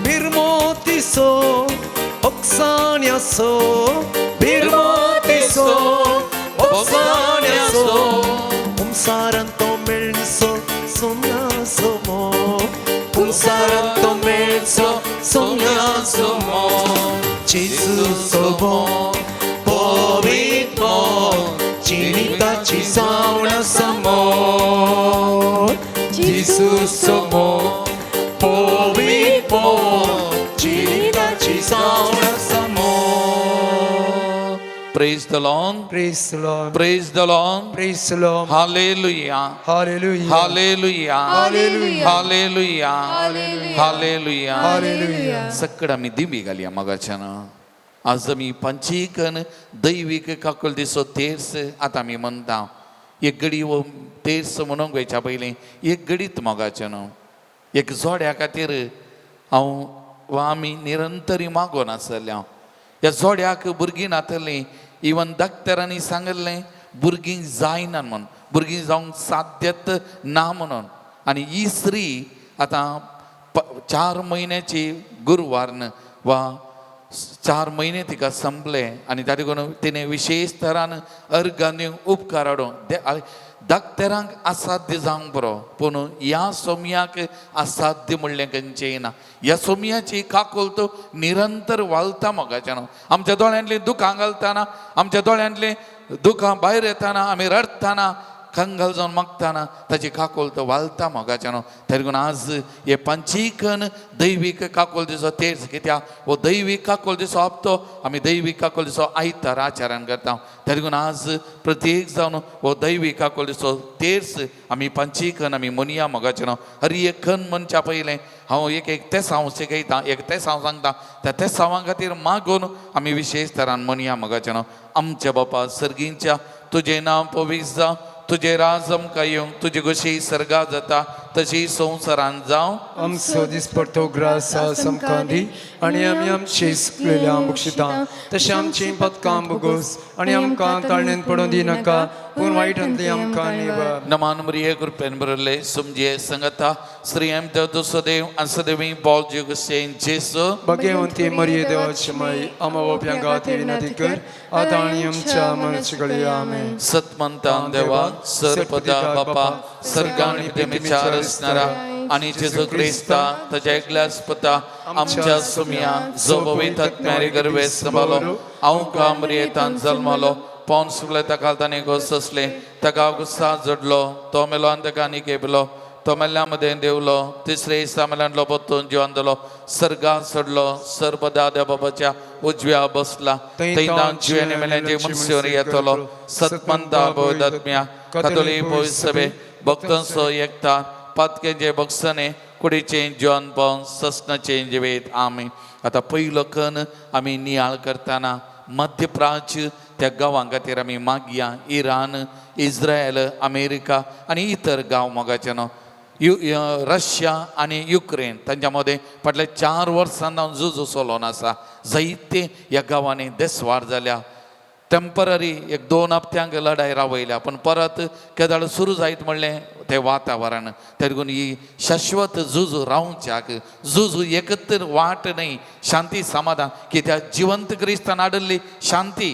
बिरमोतिसो ओक्सान्यासो, बिरमोतिसो ओक्सान्यासो, उमसारान तो मेळचो सोम्याचो मोग, उमसारान तो मेळचो सोम्याचो मोग, जेजूचो मोग पवित्र मोग, जिविताची जावणाचो मोग, जेजूचो मोग पवित्र मोग, जिविताची जावणाचो मोग. Praise the Lord. Praise the Lord. Praise the Lord. Praise the Lord. Hallelujah. Hallelujah. Hallelujah. Hallelujah. Hallelujah. Hallelujah. Hallelujah. सकड आमी दिमी घालया मगाच्यान. आज आमी पंचीकन दैवीक काकुल दिसो तेर्स आतां आमी म्हणटा. एक घडी हो तेर्स म्हणूंक वयच्या पयलीं एक घडीत मोगाच्यान एक जोड्या खातीर हांव वा आमी निरंतरी मागोन आसल्या. ह्या जोड्याक भुरगीं नातलीं, इवन डॉक्टरांनी सांगिल्लें भुरगीं जायना म्हणून, भुरगीं जावंक साध्यत ना म्हणून. आनी ही स्त्री आतां 4 म्हयन्याची गुरवारन वा 4 म्हयने तिका संपले आनी ताका लागून तिणें विशेश तरान अर्गां दिवंक उपकार हाडूंक डॉक्टरांक असाध्य जावंक बरो, पूण ह्या सोम्याक असाध्य म्हणलें खंयचें ना. ह्या सोम्याची काकुळट निरंतर वालता मोगाच्यान. आमच्या दोळ्यांतलीं दुकां घालतना, आमच्या दोळ्यांतलीं दुकां भायर येताना, आमी रडटना कंगाल जावन मागताना ताची काकुळट वालता मोगाच्यान. तरी लागून आज हे पंचीकन दैवीक काकुळटीचो तेर्स कित्याक हो दैवीक काकुळटीचो हप्तो आमी दैवीक काकुळटीचो आयतार आचरण करता. तरी लागून आज प्रत्येक जावन हो दैवीक काकुळटीचो तेर्स आमी पंचीकन आमी मनया मोगाच्यान. हर एक खन म्हणच्या पयलें हांव एक एक तेसांव शिकयता, एक तेसांव सांगता, त्या तेसांवां खातीर मागून आमी विशेश तरान मनया मोगाच्यान. आमच्या बापा सर्गींच्या तुजें नांव पवित्र जावं, तुजें राज आमकां येवं, तुजी गोशी सर्गा जाता तशी संवसारान जावं. आमचो दिसपडतो ग्रास आमकां दी आनी आमी आमची सुकलेल्या बक्षिता तशें आमची पदकां बोगोस आनी आमकां ताळणेन पडूं दिनाका पूण वायटांतली आमकां निवार. नमान मरिये कृपेन भरले सुमजे संगता श्री एम दुसो देव असदेवी बॉल जुगसेन जेसू. भगवंती मरिये देवाची माई आमा बाप्यां खातीर विनंती कर आतां आनी आमच्या मरणाच्या घडये. आमेन. सतमंतान देवा सरपदा बापा सर्गान प्रेमीच्या रचणारा आनी जेजू क्रिस्ता ताच्या एकल्याच पुता आमच्या सुमया जो पवित्र आत्म्यारे गर्भे सांबाळलो हांव कामरियेतान जल्मलो पावन सुकले ताका ताणें गोस सोंसलें ताका गुस्सा जोडलो तो मेलो आनी ताका आनी केपलो तो मेल्ल्या मदें देवलो, तिसरे दिसा मेल्यांतलो परतून जिवन जालो, सर्गात चडलो, सर्वदा देव बाबाच्या उजव्या बसला, थंय तावन जिवें मेल्यांचे मनशांवर येतलो. सतमंता भोवदात्म्या कातोली पवित्र सभे, भक्तांचो एकता, पातकेंचे बक्षणे, कुडीचें जिवन पावन ससनाचें जिवेत. आमी आतां पयलो कन आमी नियाळ करतना मध्यप्राच्य त्या गांवां खातीर आमी मागया. इराण, इस्रायल, अमेरिका आनी इतर गांव मोगाचे न्हू, यु रशिया आनी युक्रेन तांच्या मदें फाटल्या 4 वर्सां जावन झूज चलोन आसा. जायते ह्या गांवांनी देसवार जाल्या. टेंपररी 1-2 हप्त्यांक लढाय रावयल्या, पूण परत केदाळ सुरू जायत म्हणलें तें वातावरण. तेगून ही शाश्वत झूज रावच्याक, झूज एकत्र वाट न्हय, शांती समाधान कित्याक जिवंत क्रिस्तान हाडिल्ली शांती,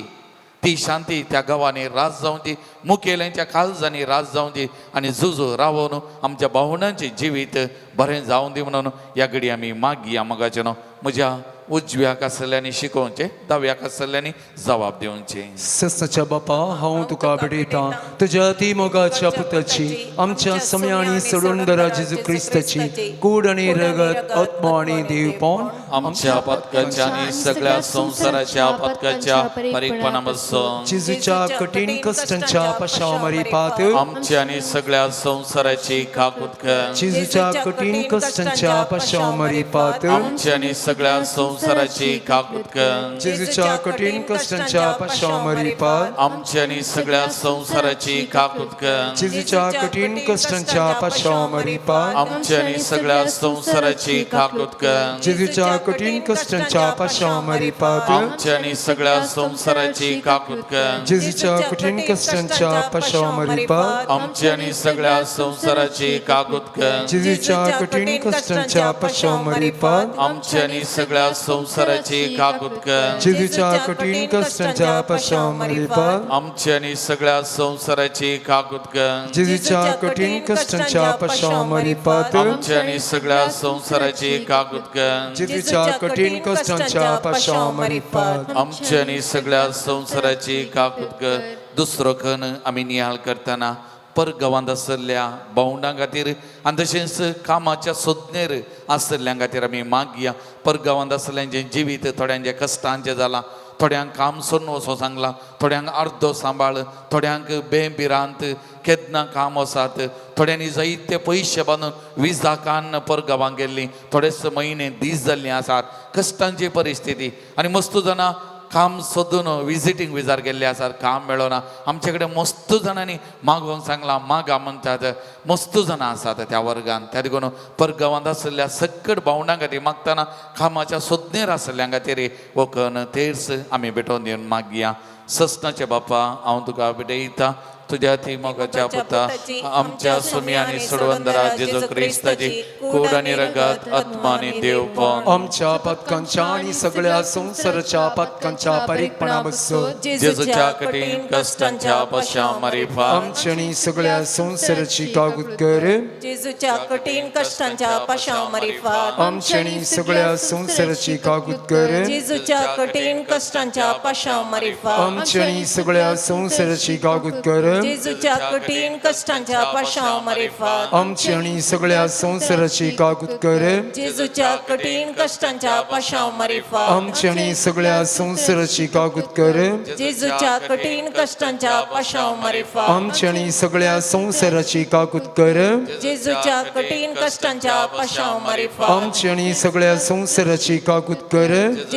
ती शांती त्या गांवांनी राज जावची, मुखेल्यांच्या काळजांनी राज जावची आनी झुजू रावून आमच्या भावणांचें जिवीत बरें जावं दी म्हणून ह्या घडी आमी मागया. मोगाचें न्हू, म्हज्या उजव्याक आसल्ल्यांनी शिकोवचें, दाव्याक आसल्ल्यांनी जबाब दिवची. सस्नाच्या बापा, हांव तुका भेटयतां तुज्या ती मोगाच्या पुताची, आमच्या सम्या आनी सोडूनदरा जेजू क्रिस्ताची कूड आनी रगत, आत्मो आनी देवपण आमच्या पातकाच्या आनी सगळ्या संवसाराच्या पातकाच्या परीकपणा पासून. जेजूच्या कठीण कश्टांच्या पाशाव मारिपात आमच्या आनी सगळ्या संवसाराची काकूत कर. जेजूच्या कठीण कश्टांच्या पाशाव मारिपात आमच्या आनी सगळ्या संवसाराची काकूत कर. जेजूच्या कठीण कश्टांच्या पाशाव मारिपात आमच्या आनी सगळ्या संवसाराची काकूत कर. जेजूच्या कठीण कश्टांच्या पाशाव मारिपात आमच्या आनी सगळ्या संवसाराची काकूत कर. जेजूच्या कठीण कश्टांच्या पाशाव मारिपात आमच्या आनी सगळ्या संवसाराची काकूत कर. जेजूच्या कठीण कश्टांच्या पाशाव मारिपात आमच्या आनी सगळ्या संवसाराची काकूत कर. जेजूच्या कठीण कश्टांच्या पाशाव मारिपात आमच्या आनी सगळ्या संवसाराची काकूत कर. जेजूच्या कठीण कश्टांच्या पाशाव मारिपात आमच्या आनी सगळ्या संवसाराची काकूत कर. जेजूच्या कठीण कश्टांच्या पाशाव मारिपात आमच्या आनी सगळ्या संवसाराची काकूत कर. जेजूच्या कठीण कश्टांच्या पाशाव मारिपात आमच्या आनी सगळ्या संवसाराची काकूत कर. दुसरो खण आमी नियाळ करतना परगांवांत आशिल्ल्या भावंडां खातीर आनी तशेंच कामाच्या सोदनेर आशिल्ल्यां खातीर आमी मागया. परगांवांत आशिल्ल्यांचें जिवीत थोड्यांचें कश्टांचें जालां, थोड्यांक काम सोडून वचों सांगलां, थोड्यांक अर्दो सांबाळ, थोड्यांक बेभिरांत केन्ना काम वसात, थोड्यांनी जायते पयशे बांदून विजा कान्न परगांवांक गेल्लीं, थोडेच म्हयने दीस जाल्लीं आसात. कश्टांची परिस्थिती आनी मस्त जाणां काम सोदून विजिटींग विजार गेल्ले आसात, काम मेळना. आमचे कडेन मस्त जाणांनी मागोवन सांगलां, मागा म्हणटात, मस्त जाणां आसात त्या वर्गान. त्या देखून परगांवांत आशिल्ल्या सकट भावंडां खातीर मागतना कामाच्या सोदनेर आशिल्ल्यां खातीर वखन तेर्स आमी भेटोवन दिवन मागया. ससनाचे बापा, हांव तुका भेटयता तुज्या ती मोगाच्या पुता, आमच्या सुमी आनी सोडवंदरा जेजू क्रिस्ताची कूड आनी रगत, आत्मा आनी देवपण आमच्या पातकांच्या आनी सगळ्या संवसाराच्या पातकांच्या परीकपणा बसून जेजूच्या कठीण कश्टांच्या पाशां मारिफा आमच्या आनी सगळ्या संवसाराची कागूत कर. जेजूच्या कठीण कश्टांच्या पाशां मारिफात आमच्या आनी सगळ्या संवसाराची कागूत कर. जेजूच्या कठीण कश्टांच्या पाशां मारिफात आमच्या आनी सगळ्या संवसाराची कागूत कर. जेजूच्या कठीण कश्टांच्या पाशां मारिफात आमच्या आनी सगळ्या संवसाराची कागूत कर. जेजूच्या कठीण कश्टांच्या पाशां मारिफात आमच्या आनी सगळ्या संवसाराची कागूत कर. जेजूच्या कठीण कश्टांच्या पाशां मारिफात आमच्या आनी सगळ्या संवसाराची कागूत कर. जेजूच्या कठीण कश्टांच्या पाशां मारिफात आमच्या आनी सगळ्या संवसाराची कागूत कर.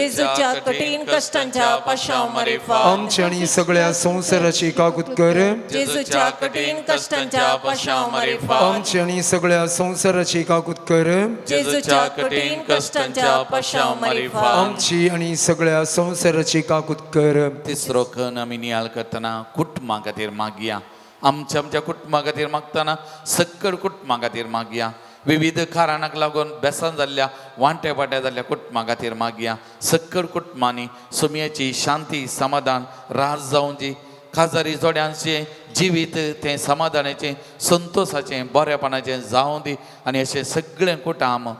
जेजूच्या कठीण कश्टांच्या पाशां मारिफात आमच्या आनी सगळ्या संवसाराची कागूत कर. जेजूच्या कठीण कश्टांच्या पाशां मारिफात आमच्या आनी सगळ्या संवसाराची कागूत कर. जेजूच्या कठीण कश्टांच्या पाशां मारिफात आमची आनी सगळ्या संवसाराची काकूत कर. तिसरो खण आमी नियाळ करतना कुटुंबा खातीर मागया. आमच्या आमच्या कुटुंबा खातीर मागतना सकड कुटुंबा खातीर मागया. विविध कारणाक लागून बेसन जाल्ल्या वांटे वांटे जाल्ल्या कुटुंबा खातीर मागया. सकड कुटुंबांनी सुमयाची शांती समाधान राज जावची, खाजारी जोड्यांचें जिवीत तें समाधानाचें संतोशाचें बरेपणाचें जावं दी. आनी अशें सगळें कुटाम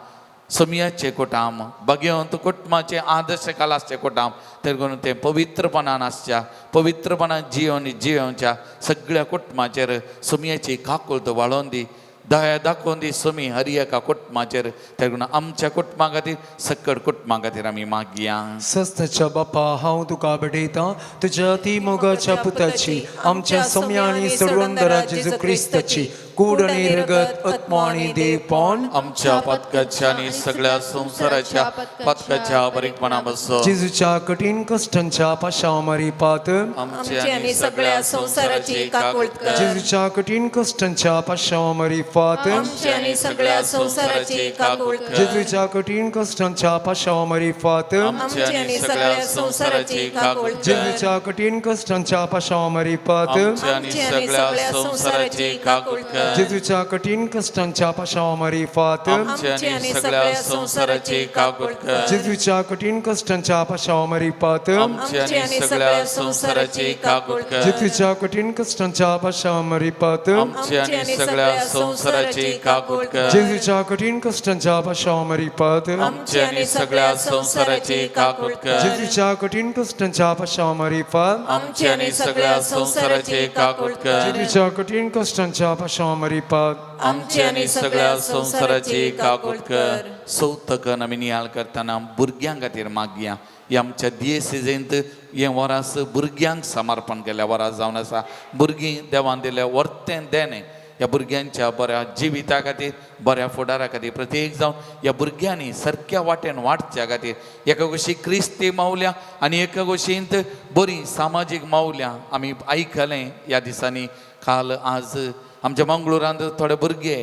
समियाचें कुटाम भगवंत कुटुंबाचें आदर्श कालासचें कुटाम तें तें पवित्रपणान आसच्या पवित्रपणान जिवन जियोवच्या सगळ्या कुटुंबाचेर समियाची काकुळत वाळोवन दी. दया दाखोवन दी सोमी हर एका कुटुंबाचेर तेगून आमच्या कुटुंबा खातीर सकड कुटुंबा खातीर आमी मागया. सस्ताच्या बापा हांव तुका भेटयतां तुज्या ती मोगाच्या पुताची आमच्या सोम्या आनी सोडवणदारा जेजू क्रिस्ताची कूड आनी रगत आत्मो आनी देवपण आमच्या पातकाच्या आनी सगळ्या संवसाराच्या पातकाच्या बरीकपणा बसो जेजूच्या कठीण कश्टांच्या पाशांव मारिपात आमचे आनी सगळ्या संवसाराची काकूळ कर. जेजूच्या कठीण कश्टांच्या पाशांव मारिपात आमची आनी सगळ्या संवसाराची काकूळ कर. जेजूच्या कठीण कश्टांच्या पाशांव मारिपात आमचे आनी सगळ्या संवसाराची काकूळ कर. जेजूच्या कठीण कश्टांच्या पाशांव मारिपात आमचे आनी सगळ्या संवसाराची काकूळ कर. जेजूच्या कठीण कश्टांच्या पाशांव मारिपात आमचे आनी सगळ्या संवसाराची काकूळ कर. जेजूच्या कठीण कश्टांच्या पाशांव मारिपात आमचे आनी सगळ्या संवसाराची काकूळ कर. जेजूच्या कठीण कश्टांच्या पाशांव मारिपात आमचे आनी सगळ्या संवसाराची काकूळ कर. जेजूच्या कठीण कश्टांच्या पाशांव मारिपात आमचे आनी सगळ्या संवसाराची काकूळ कर. जेजूच्या कठीण कश्टांच्या पाशांव मारिपात आमचे आनी सगळ्या संवसाराची काकूळ कर. जेजूच्या कठीण कश्टांच्या पाशांव मारिपात आमचे आनी सगळ्या संवसाराची काकूळ कर. सौतकन आमी नियाळ करतना भुरग्यां खातीर मागया. ह्या आमच्या दियेसिजेंत हें वरास भुरग्यांक समर्पण केल्ल्या वरास जावन आसा. भुरगीं देवान दिल्लें वर्तें देणें ह्या भुरग्यांच्या बऱ्या जिविता खातीर बऱ्या फुडारा खातीर प्रत्येक जावन ह्या भुरग्यांनी सारक्या वाटेन वाडच्या खातीर एका गोशी क्रिस्ती मावल्या आनी एका गोशींत बरीं सामाजीक मावल्या आमी आयकलें ह्या दिसांनी. काल आज आमच्या मंगळुरांत थोडे भुरगे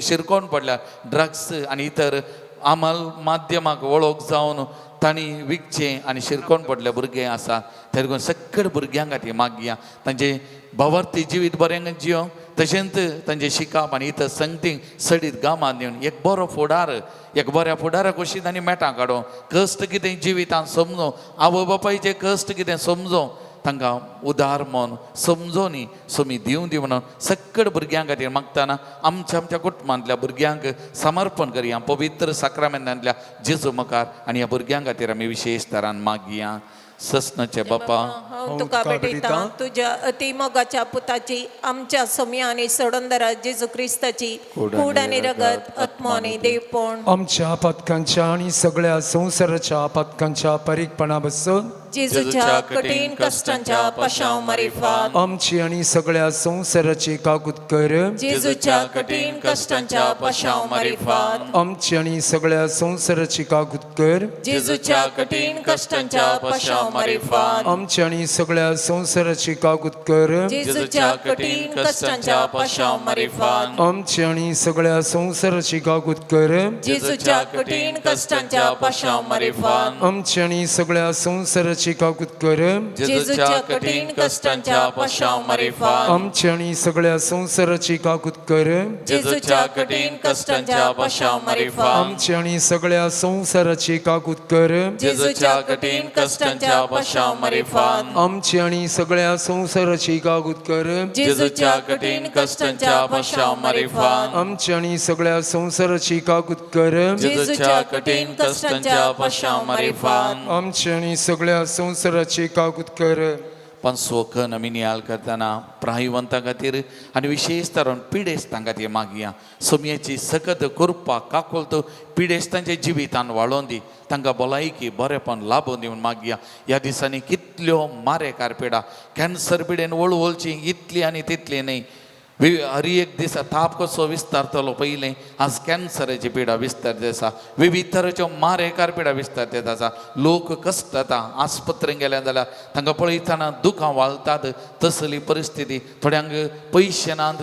शिरकोन पडल्या ड्रग्स आनी इतर आमल माध्यमाक वळख जावन तांणी विकचें आनी शिरकोन पडले भुरगे आसा. तेगून सगळे भुरग्यां खातीर मागया तांचे भावार्थी जिवीत बरें जियोंक तशेंच तांचें शिकप आनी इतर संगतीक सडीत गामांत येवन एक बरो फुडार एक बऱ्या फुडारा कशी तांणी मेटां काडूं कश्ट कितें जिवितांत समजूं आवय बापायचे कश्ट कितें समजूं तांकां उदार मन समजोनी सोमी दिवं दी म्हणून सगळे भुरग्यां खातीर मागतना आमच्या आमच्या कुटुंबांतल्या भुरग्यांक समर्पण करया पवित्र साक्रामेंतांतल्या जेजू मुखार आनी ह्या भुरग्यां खातीर आमी विशेश तरान मागया. ससनाचे बापा हांव तुका भेटयतां तुज्या अतिमोगाच्या पुताची आमच्या सोम्या आनी सोडंदरा जेजू क्रिस्ताची कूड आनी रगत आत्मो आनी देवपण आमच्या पातकांच्या आनी सगळ्या संवसाराच्या पातकांच्या परीकपणा बसून जेजूच्या कठीण कश्टांच्या पाशांव मारिफात आमची आनी सगळ्या संवसाराची काकूत कर. जेजूच्या कठीण कश्टांच्या पाशांव मारिफात आमची आनी सगळ्या संवसाराची काकूत कर. जेजूच्या कठीण कश्टांच्या पाशांव मारिफात आमची आनी सगळ्या संवसाराची काकूत कर. जेजूच्या कठीण कश्टांच्या पाशांव मारिफात आमची आनी सगळ्या संवसाराची काकूत कर. जेजूच्या कठीण कश्टांच्या पाशांव मारिफात आमची आनी सगळ्या संवसाराची काकूत कर. जेजूच्या कठीण कश्टांच्या पाशांव मारिफात आमची आनी सगळ्या संवसाराची काकूत कर. जेजूच्या कठीण कश्टांच्या पाशांव मारिफात आमची आनी सगळ्या संवसाराची काकूत कर. जेजूच्या कठीण कश्टांच्या पाशांव मारिफात आमची आनी सगळ्या संवसाराची काकूत कर. जेजूच्या कठीण कश्टांच्या पाशांव मारिफात आमची आनी सगळ्या संवसाराची काकूत कर. जेजूच्या कठीण कश्टांच्या पाशांव मारिफात आमची आनी सगळ्या संवसाराची काकूत कर. पण स्वकन आमी नियाळ करतना प्रायवंतां खातीर आनी विशेश तरान पिडेस्तां खातीर मागया. सोमयेची सकत कृपा काकुळत पिडेस्तांच्या जिवितान वाळोवन दी तांकां भलायकी बरेपण लाबोवन दी म्हूण मागया. ह्या दिसांनी कितल्यो मारेकार पिडा कॅन्सर पिडेन वळवळची इतली आनी तितली न्हय. हर एक दिसा ताप कसो विस्तारतलो पयलें आज कॅन्सराची पिडा विस्तार आसा विविध तरेच्यो मारेकार पिडा विस्तार येत आसा. लोक कश्टता आस्पत्रेन गेल्या जाल्यार तांकां पळयतना दुखां वाळतात तसली परिस्थिती थोड्यांक पयशे नात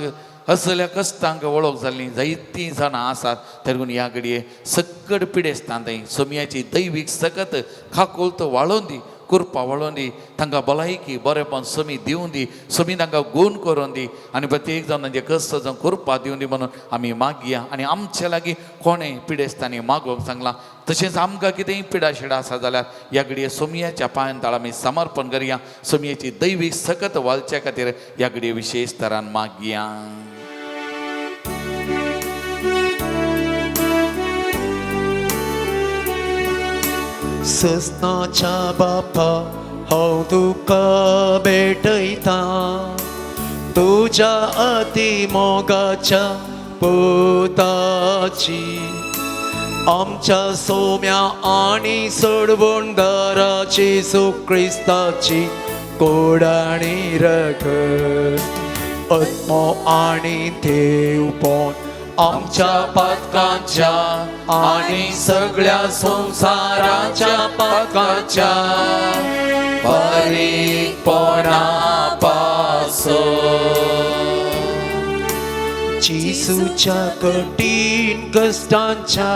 असल्या कश्टांक वळख जाल्ली जायतीं जाणां आसात. तेगून ह्या घडये सगळ पिडेस्तां थंय सोमयाची दैवीक सकत काकुळत वाळोवन दी कृपा वाळोवन दी तांकां भलायकी बरेपण समी दिवन दी समी तांकां गूण करून दी आनी प्रत्येक जावन तांचे कश्ट जावन कृपा दिवन दी म्हणून आमी मागया. आनी आमचे लागीं कोणें पिडेस्तांनी मागोवंक सांगलां तशेंच आमकां कितेंय पिडा शिडा आसा जाल्यार ह्या घडये सोमयाच्या पांयान ताळ आमी समर्पण करया. सोमयेची दैवीक सकत वाळच्या खातीर ह्या घडये विशेश तरान मागया. ससनाच्या बापा हांव तुका भेटयतां तुज्या अतिमोगाच्या पुताची आमच्या सोम्या आणि सोडवणदारा जेजू क्रिस्ताची कोड आनी रगत आत्मो आनी देवपण आमच्या पातकांच्या आणि सगळ्या संवसाराच्या पातकांच्या बारीकपणा पासून जेजूच्या कठीण कश्टांच्या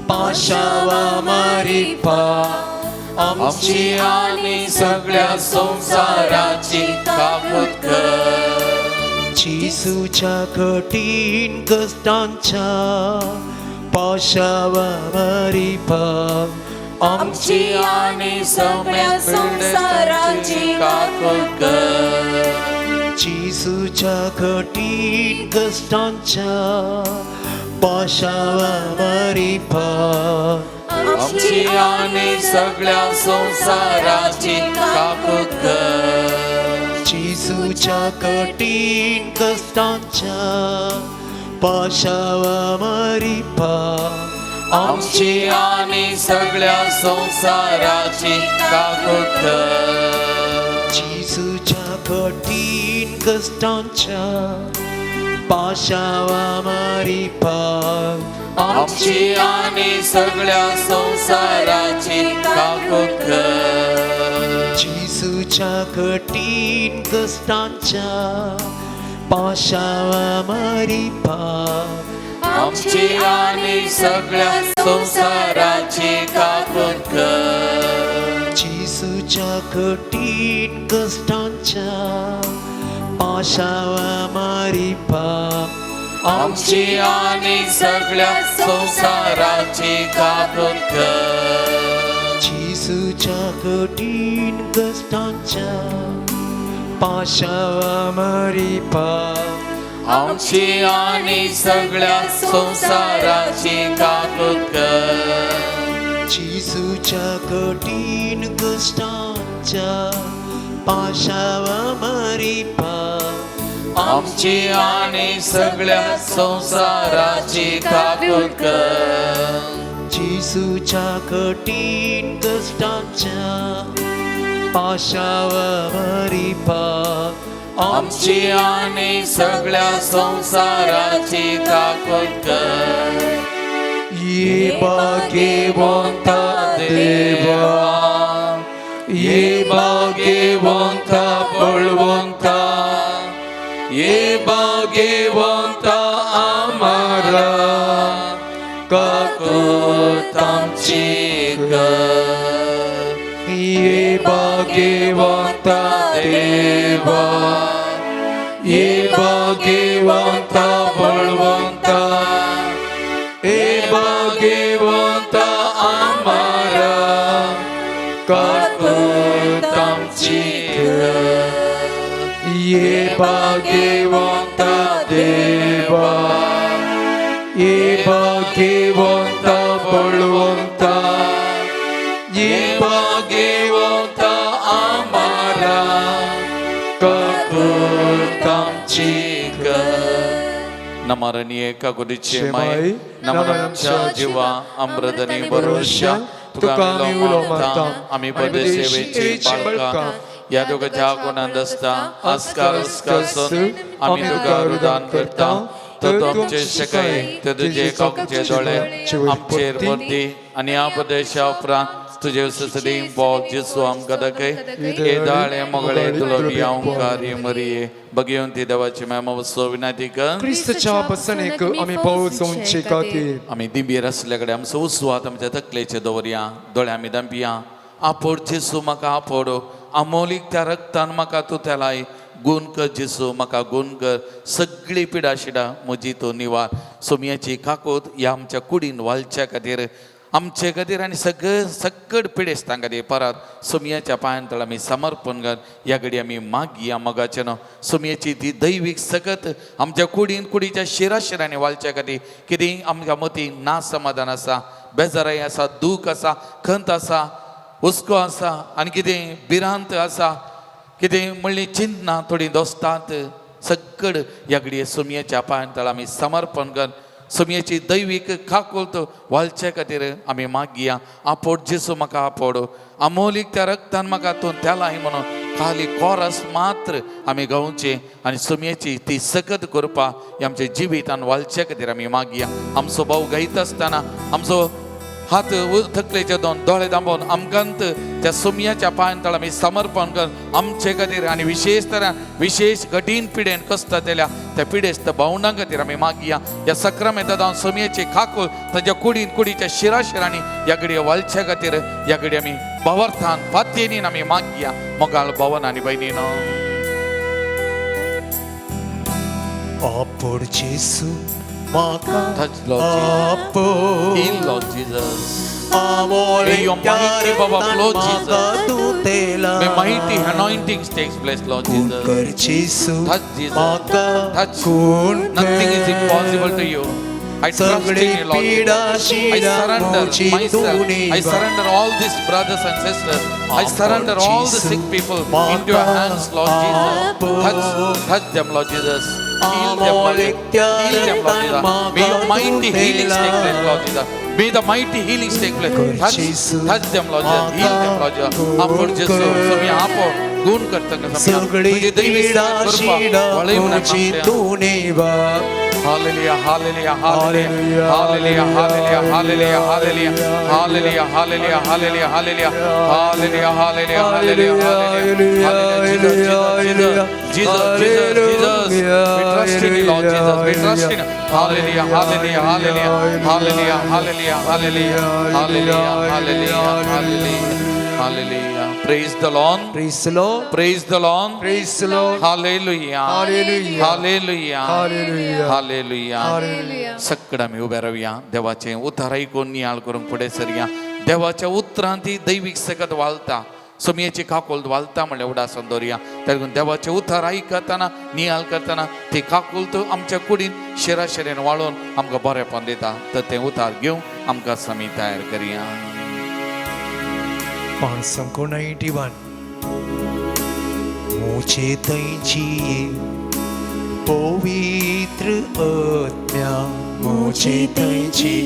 पाशावा मारिफा आमची आणि सगळ्या संसाराची काकूत कर. जेजूच्या कठीण कश्टांच्या पाशावा मारिफा आमची आणि सगळ्या संसाराची काकूत कर. जेजूच्या कठीण कश्टांच्या पाशावा मारिफा आमची आणि सगळ्या संसाराची काकूत कर. जेजूच्या कठीण कश्टांच्या पाशावा मारिफा आमची आणि सगळ्या संसाराची काकूत कर. जेजूच्या कठीण कश्टांच्या पाशावा मारिफा आमची आणि सगळ्या संसाराची काकूत कर. जेजूच्या कठीण कश्टांच्या पाशावा मारिफा आमची आणि सगळ्या संसाराची काकूत कर. जेजूच्या कठीण कश्टांच्या पाशावा मारिफा आमची आणि सगळ्या संसाराची काकूत कर. जेजूच्या कठीण कश्टांच्या पाशावा मारिफा आमची आणि सगळ्या संसाराची काकूत कर. जेजूच्या कठीण कश्टांच्या पाशावा मारिफा आमची आणि सगळ्या संसाराची काकूत कर. जेजूच्या कठीण कश्टांच्या पाशावा मारिफा आमची आणि सगळ्या संसाराची काकूत कर. ये भाग्यवंता देवा ये भाग्यवंता बळवंता ये भाग्यवंता आमारा काकूत आमची कर. ये भाग्यवंता देवा ये भाग्यवंता बळवंता ये भाग्यवंता आमारा काकूत आमची कर. ये भाग्यवंता देवा ये भाग्यवंता बळवंता ये भाग्यवंता आमारा काकूत आमची कर. नमरणीय काकुलीचे माये नमन आमच्या जीवा अमृतनी भरोश्या तुका आमी उलो मारता आमी परदेशेवेची बाळकां ह्या तुका गुणांत आसता आस्कार आस्कार आमी तुका रुदान करता तर तूं आमचे शकाय ते तुजे काकूचे दोळे आमचेर मर्दी आनी ह्या प्रदेशा उपरांत तुजे ससरी बोल जेसू आमकां दाखय हे दाळे मोगळे दुलोबी अंकार मरिये बगेवंती देवाची मॅम वसो विनंती कर. क्रिस्तच्या बसनेक आमी पावोवचे खातीर आमी दिंबयेर आसल्या कडेन आमचो उस्वात आमच्या तकलेचे दवरया दोळे आमी दांपया. आपोड जेसू म्हाका आपोड आमोलीक त्या रक्तान म्हाका तूं तेलाय गुण कर जेसू म्हाका गुण कर सगळी पिडा शिडा म्हजी तूं निवार. सोमयाची काकोत ह्या आमच्या कुडीन वालच्या खातीर आमचे खातीर आनी सगळ सगळ पिडेस्तां खातीर परत सोमयाच्या पांयां तळ आमी समर्पण कर. ह्या घडी आमी मागया मोगाचें न्हू सोमयाची ती दैवीक सकत आमच्या कुडीन कुडीच्या शिरा शिरांनी वालच्या खातीर कितें आमच्या मतीं ना समाधान आसा बेजाराय आसा दूख आसा खंत आसा हुस्को आसा आनी कितें भिरांत आसा कितें म्हणली चिंतना थोडी दोस्तात सगळ ह्या घडये सोमयेच्या पांयां तळ आमी समर्पण कर सोमयेची दैवीक काकुळत वालचे खातीर आमी मागया. आपोड जेसू म्हाका आपोड, अमोलीक त्या रक्तान म्हाका तूं तेलाय म्हणून खाली कोरस मात्र आमी गावचे आनी सोमयेची ती सकत करपा ही आमच्या जिवितान वालचे खातीर आमी मागया. आमचो भाव गायता आसतना आमचो हात थकलेचे दोन दोळे दांबोवन आमकांत त्या सोमयाच्या पांयां तळ आमी समर्पण कर आमचे खातीर आनी विशेष तरान विशेष कठीण पिडेन कसता तेल्या त्या पिडेस्त भावनां खातीर आमी मागया. ह्या सक्रामेंता जावन सोमयेची काकूळ ताच्या कुडीन कुडीच्या शिराशिरांनी ह्या घडये वालच्या खातीर ह्या घडये आमी भावार्थान पातयेनीन आमी मागया. मोगाळ भवन आनी भयणीनो, आपोड जेसू म्हाका Touch, Lord Jesus. आपोड, Heal, Lord Jesus. May your mighty power flow, Jesus. May mighty anointings takes place, Lord Jesus. कर जेसू Touch, Jesus. म्हाका Touch. खूण Nothing is impossible to you. I trust in you, Lord Jesus. I surrender myself. I surrender all these brothers and sisters. I surrender all the sick people into your hands, Lord Jesus. Touch, touch them, Lord Jesus. Heal them, Lord Jesus. Heal them, Lord Jesus. May your mighty healings take place, Lord Jesus. May the mighty healings take place. Touch, touch them, Lord Jesus. Heal them, Lord Jesus. आपोड जेसू, समी आपोड, गुण करता समी. सगळी तुझी दैवी पिडा कृपा Shida वळय म्हणून म्हजी मागता. तूं निवा. Hallelujah, hallelujah, hallelujah, hallelujah, hallelujah, hallelujah, hallelujah, hallelujah, hallelujah, hallelujah, hallelujah, hallelujah, hallelujah, hallelujah, hallelujah. Jesus, Jesus, Jesus, Jesus, Jesus. We trust in you, Lord Jesus. We trust in you. Hallelujah, hallelujah, hallelujah, hallelujah, hallelujah, hallelujah, hallelujah, hallelujah, hallelujah, hallelujah. Praise the Lord. Praise the Lord. Praise the Lord. Praise the Lord. Hallelujah. Hallelujah. Hallelujah. Hallelujah. Hallelujah. Hallelujah. सगळं आमी उबे रावया. देवाचें उतार आयकून नियाळ करूंक फुडें सरया. देवाच्या उतरान ती दैवीक सकत वालता, सोमयेची काकुळट वालता म्हणल्यार उडासान दवरया. तेका लागून देवाचें उतार आयकतना नियाळ करतना ती काकुळट आमच्या कुडीन शिराशिरेन वाळोवन आमकां बरेंपण दिता. तर तें उतार घेवन आमकां समी तयार करया. 591. मुझे तैची पवित्र आत्म्या, मुझे तैची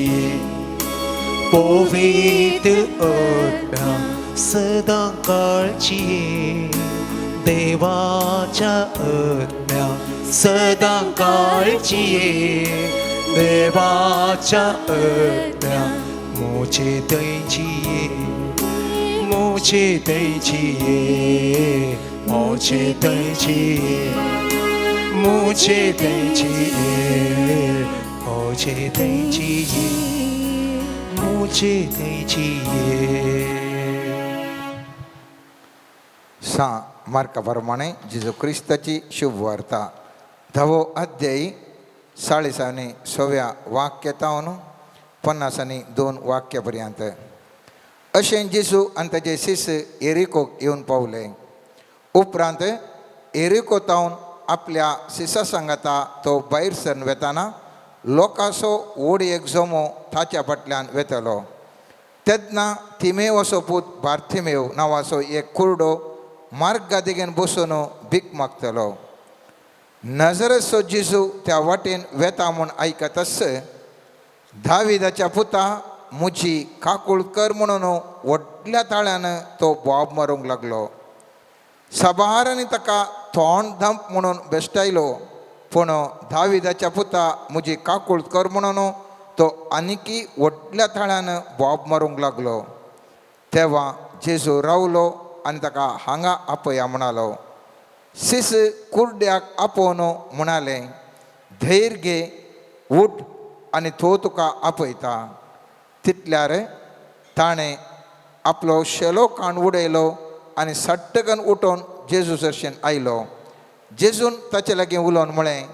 पवित्र आत्म्या, सदां काळची देवाच्या आत्म्या, सदां काळची देवाच्या आत्म्या, मुझे तैची, मुझे तैची, मुझे तैची, मुझे तैची, मुझे तैची, मुझे तैची. सा मार्का प्रमाणे जेजू क्रिस्ताची शुभ वार्ता धवो अध्यायी 40 सव्या वाक्य तावन 52 वाक्य पर्यंत. अशें जेजू आनी ताजे शिस एरिकोक येवन पावले. उपरांत एरिको तावन आपल्या शिसा सांगाता तो भायर सरन वेताना लोकांचो व्हड एक जमो ताच्या फाटल्यान वेतलो. तेन्ना तिमेवाचो पूत बार्थिमेव नांवाचो एक कुरडो मार्गा देगेन बसून भीक मागतलो. नजरेचो जेजू त्या वाटेन वेता म्हूण आयकतच दाविदाच्या पुता म्हजी काकूळ कर म्हणून व्हडल्या ताळ्यान तो बोब मारूंक लागलो. सबारांनी ताका तोंड धांप म्हणून बेश्टायलो, पूण दाविदाच्या पुता म्हजी काकूळ कर म्हणून तो आनिकी व्हडल्या ताळ्यान बोब मारूंक लागलो. तेवा जेजू रावलो आनी ताका हांगा आपया म्हणालो. शिस कुर्ड्याक आपोवन म्हणाले, धैर्य घे, उठ आनी तो तुका आपयता. तितल्यार ताणें आपलो शेलो काण उडयलो आनी सट्टकन उठोवन जेजू सरशेन आयलो. जेजून ताचे लागीं उलोवन म्हळें,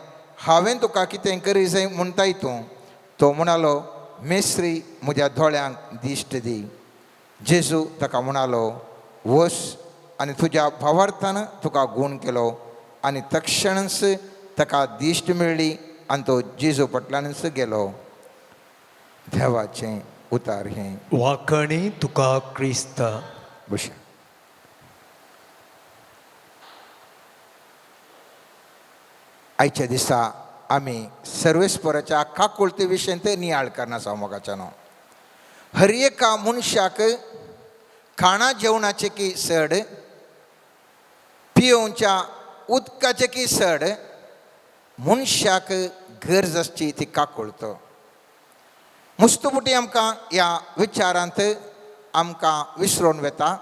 हांवें तुका कितें करी जाय म्हणटाय तूं? तो म्हणालो, मेस्त्री, म्हज्या दोळ्यांक दिश्ट दी. जेजू ताका म्हणालो, वस आनी तुज्या भावार्थान तुका गूण केलो. आनी तक्षणच ताका दिश्ट मेळ्ळी आनी तो जेजू फाटल्यानच गेलो. देवाचें उतार हें. वाकणी तुका क्रिस्ता. आयच्या दिसा आमी सर्वेस्पराच्या काकुळते विशयंत नियाळ करना मोगाच्यानो. हर एका मनशाक खाणा जेवणाचे की सड, पियोवच्या उदकाचे की सड, मनशाक गरज आसची ती काकुळतो. मुस्तुपुटी आमकां ह्या विचारांत आमकां विसरून वता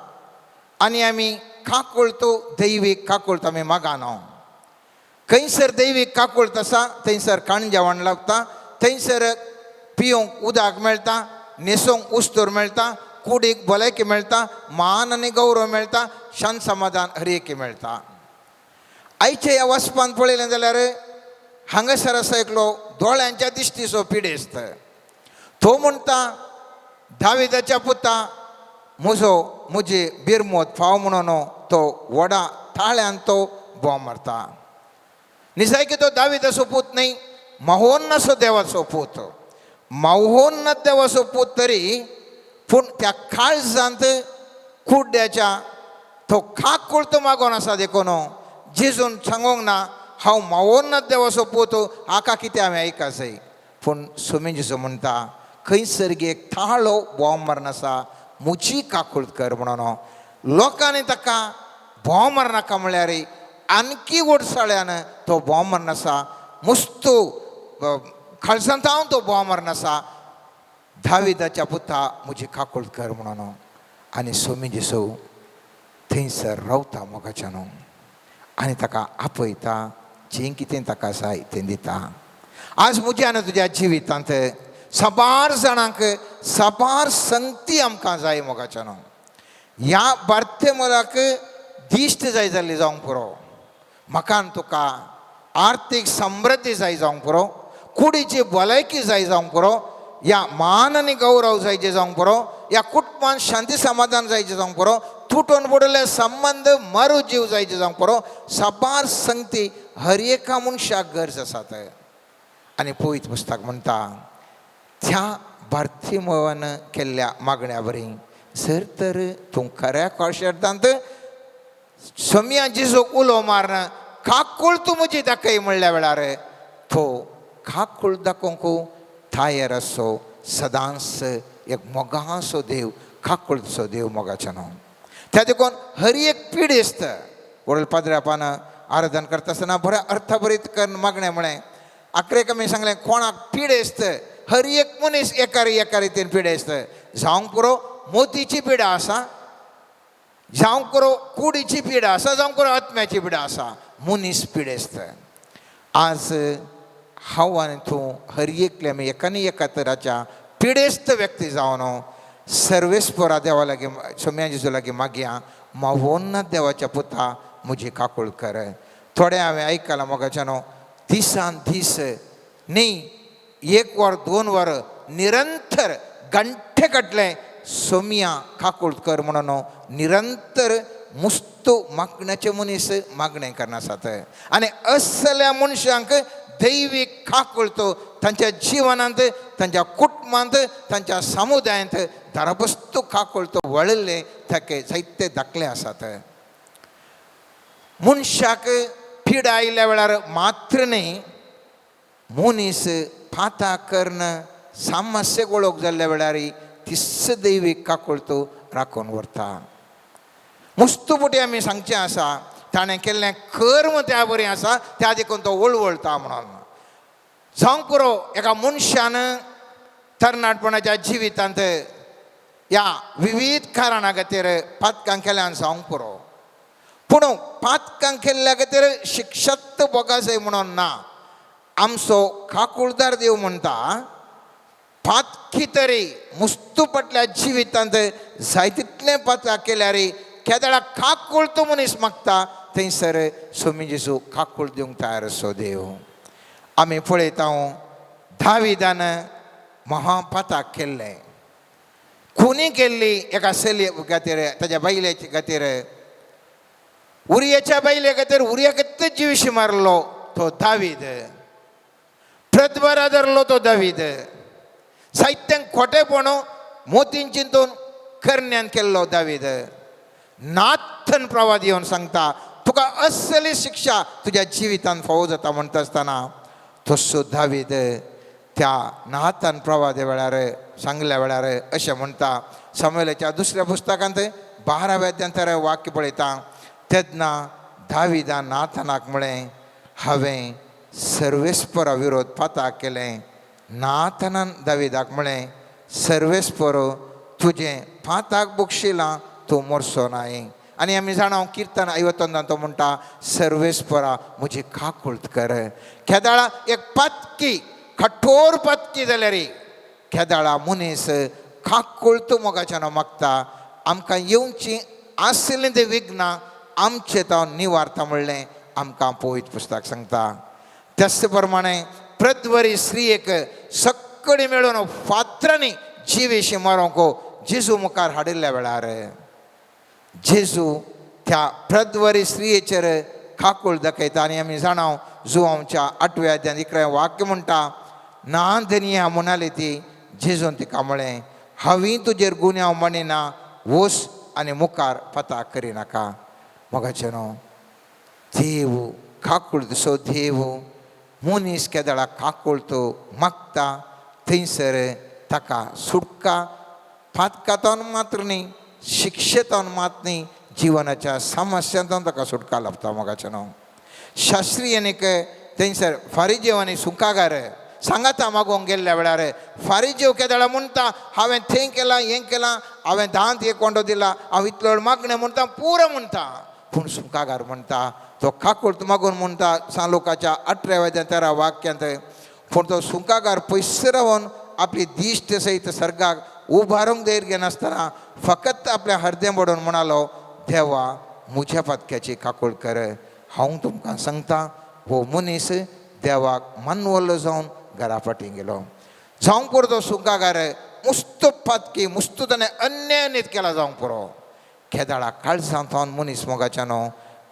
आनी आमी काकुळतो दैवीक काकुळतो आमी मागानो. खंयसर दैवीक काकुळत आसा थंयसर खाण जेवण लागता, थंयसर पिवंक उदक मेळटा, न्हेसोंक उस्तूर मेळटा, कुडीक भलायकी मेळटा, मान आनी गौरव मेळटा, शांत समाधान हर एकी मेळटा. आयच्या ह्या वचपान पळयलें जाल्यार हांगासर आसा एकलो दोळ्यांच्या दिश्टीचो पिडेस्त. तो म्हणटा दाविदाच्या पुता म्हजो म्हजी बिरमोत फाव म्हणून तो व्हडा ताळ्यान तो बोंब मारता. निजायकी तो दाविदाचो पूत न्हय, माहोन्नाचो देवाचो पूत, माहोन्ना देवाचो पूत तरी पूण त्या काळजांत कुड्ड्याच्या तो काकुळतो मागोन आसा. देखून जेजून सांगूंक ना हांव मावोन्ना देवाचो पूत हाका कितें हांवें आयकासय. पूण सोमी जेजू म्हणटा खंयसर एक थाळो बोंब मारून आसा म्हजी काकुळत कर म्हणून. लोकांनी ताका बोंब मारनाका म्हळ्यार आणखी गोडसाळ्यान तो बोंब मारून आसा, मुस्तू खालसांत हांव तो बोंब मारून आसा, दाविदाच्या पुता म्हजी काकुळत कर म्हणून. आनी सोमी जेजू थंयसर रावता मोगाच्यानो आनी ताका आपयता, जें कितें ताका जाय तें दिता. आज म्हज्या आनी तुज्या जिवितांत साबार जाणांक साबार संगती आमकां जाय मोगाच्यानो. ह्या भारतीय मोलाक दिश्ट जाय जाल्ली जावंक पुरो, म्हाका आनी तुका आर्थीक समृद्धी जाय जावंक पुरो, कुडीची भलायकी जाय जावंक पुरो, ह्या मान आनी गौरव जाय जे जावंक पुरो, ह्या कुटुंबान शांती समाधान जाय जे जावंक पुरो, तुटून पडिल्ले संबंद मरू जीव जाय जे जावंक पुरो. साबार संगती हर एका मनशाक गरज आसा. आनी पवित्र पुस्तक म्हणटा त्या भारतीय मोवान केल्ल्या मागण्या बरी जर तर तूं खऱ्या कॉशर्टांत सोमया जेजूक उलो मारन काकूळ तूं म्हजी दाखय म्हणल्या वेळार तो काकूळ दाखोवंक तयार आसो सदांच एक मोगासो देव, काकुळचो देव मोगाच्यानो. त्या देखून हर एक पिडेस्त वडील पाद्र्यापान आराधन करता आसतना बऱ्या अर्थभरीत करून मागणें म्हळें. आखरेक आमी सांगलें कोणाक पिडेस्त, हर एक मनीस एका एका रितीन पिडेस्त जावंक पुरो. मोतीची पिडा आसा, जावंक पुरो कुडीची पिडा आसा, जावंक पुरो आत्म्याची पिडा आसा, मनीस पिडेस्त. आज हांव आनी तूं हर एकले आमी एकानी एका तराच्या पिडेस्त व्यक्ती जावन सर्वेस्परा देवा लागीं सोम्या जेजू लागीं मागया मावोन्ना देवाच्या पुता म्हजी काकूळ कर. थोडें हांवें आयकलां मोगाच्यानो दिसान दीस न्ही एक वर दोन वर निरंतर घंटे काडले सोमया काकूळ कर म्हणून निरंतर मुस्तू मागण्याचे मनीस मागणें करनासात. आनी असल्या मनशांक दैवीक काकुळतो तांच्या जिवनांत, तांच्या कुटुंबांत, तांच्या समुदायांत दाराबस्तू काकुळतो वळिल्ले ताके जायते दाखले आसात. मनशाक पिडा आयिल्ल्या वेळार मात्र न्ही मनीस पाता कर्ण सामस्येक वळख जाल्ल्या वेळार तिस दैवीक काकुळतो राखून व्हरता. मुस्तुपुटी आमी सांगचें आसा ताणें केल्लें कर्म त्या बरें आसा त्या देखून तो वळवळता म्हणून. जावंक पुरो एका मनशान तरणाटपणाच्या जिवितांत ह्या विवीध कारणां खातीर पातकां केल्यान जावंक पुरो, पूण पातकां केल्ल्या खातीर शिक्षात भोगासय म्हणून ना. आमचो काकुळदार देव म्हणटा पातकी तरी मुस्तू पटल्या जिवितांत जाय तितलें पातकां केल्यार केदळा काकूळ तो मनीस मागता थंयसर सोमी जेजू काकूळ दिवंक तयार आसो देव. आमी पळयता दाविदान महापाताक केल्लें, खुनी केल्ली एका चलये खातीर, ताच्या बायलेचे खातीर, उरियाच्या बायले खातीर उरिया कितले जिविशी मारलो तो दावीद, प्रतबारा धरलो तो दावीद, साहित्यांक खोटेपण मोतीन चिंतून करण्यान केल्लो दावीद. नाथन प्रवाद येवन सांगता तुका असली शिक्षा तुज्या जिवितान फावो जाता म्हणटा आसतना तसो दावीद त्या नातान प्रवादे वेळार सांगल्या वेळार अशें म्हणटा. सामुएलाच्या दुसऱ्या पुस्तकांत 12व्या अध्यायांत वाक्य पळयता, तेन्ना दाविदान नाथानाक म्हळें, हांवें सर्वेस्परा विरोध पाताक केलें. नाथानान दाविदाक म्हळें, सर्वेस्पर तुजें पाताक बक्षिलां, तूं मरचो नाय. आनी आमी जाणा किर्तन आयवतंदान तो म्हणटा, सर्वेस्परा म्हजी काकुळट कर. केदाळा एक पातकी, कठोर पातकी जाल्यार केदाळा मनीस काकुळट मोगाच्यान मागता. आमकां येवची आशिल्लीं ते विघ्नां आमचें तो निवारता म्हणलें आमकां पवित्र पुस्तक सांगता. त्याच प्रमाणे प्रद्वरी स्त्रियेक सगळी मेळून फातरांनी जिवेशी मारूंक जेजू मुखार हाडिल्ल्या वेळार जेजू त्या प्रद्वरी स्त्रियेचेर काकूळ दाखयता. आनी आमी जाणा जुवांच्या 8व्या अध्यायांत 11 वाक्य म्हणटा, ना धनिया म्हणाली ती जेजून तिका म्हळें, हांवें तुजेर गुन्यांव म्हणिना, वस आनी मुखार पता करिनाका. मोगाचें न्हू देव काकूळ सो देव मनीस केदळा काकूळ तो मागता थंयसर ताका सुटका पातकांतून मात्र न्ही, शिक्षेंतून मात न्ही, जिवनाच्या समस्यांतून ताका सुटका लाभता. मोगाचें न्हू शास्त्रीय आनीक थंयसर फारिजेव आनी सुंकागार सांगाता मागोवंक गेल्ल्या वेळार फारिजेव केदळा म्हणटा, हांवें थंय केलां, हें केलां, हांवें दांत एक कोंडो दिला, हांव इतलो मागणें म्हणटा, पुरो म्हणटा. पूण सुंकागार म्हणटा, तो काकूळट मागून म्हणटा सालोकाच्या 18व्या 13 वाक्यांत, पूण तो सुंकागार पयस रावन आपली दिश्ट सयत सर्गाक उबारूंक धैर्य घेनासतना फकत आपल्या हरदें बडोवन म्हणालो, देवा म्हज्या पातक्याची काकूळ कर. हांव तुमकां सांगता, हो मनीस देवाक मानवल्लो जावन घरा फाटीं गेलो. जावंक पुरो तो सुंकागार मुस्त पातकी, मुस्त ताणें अन्याय केला जावंक पुरो. केदाळा काळजांत मनीस मोगाच्यानो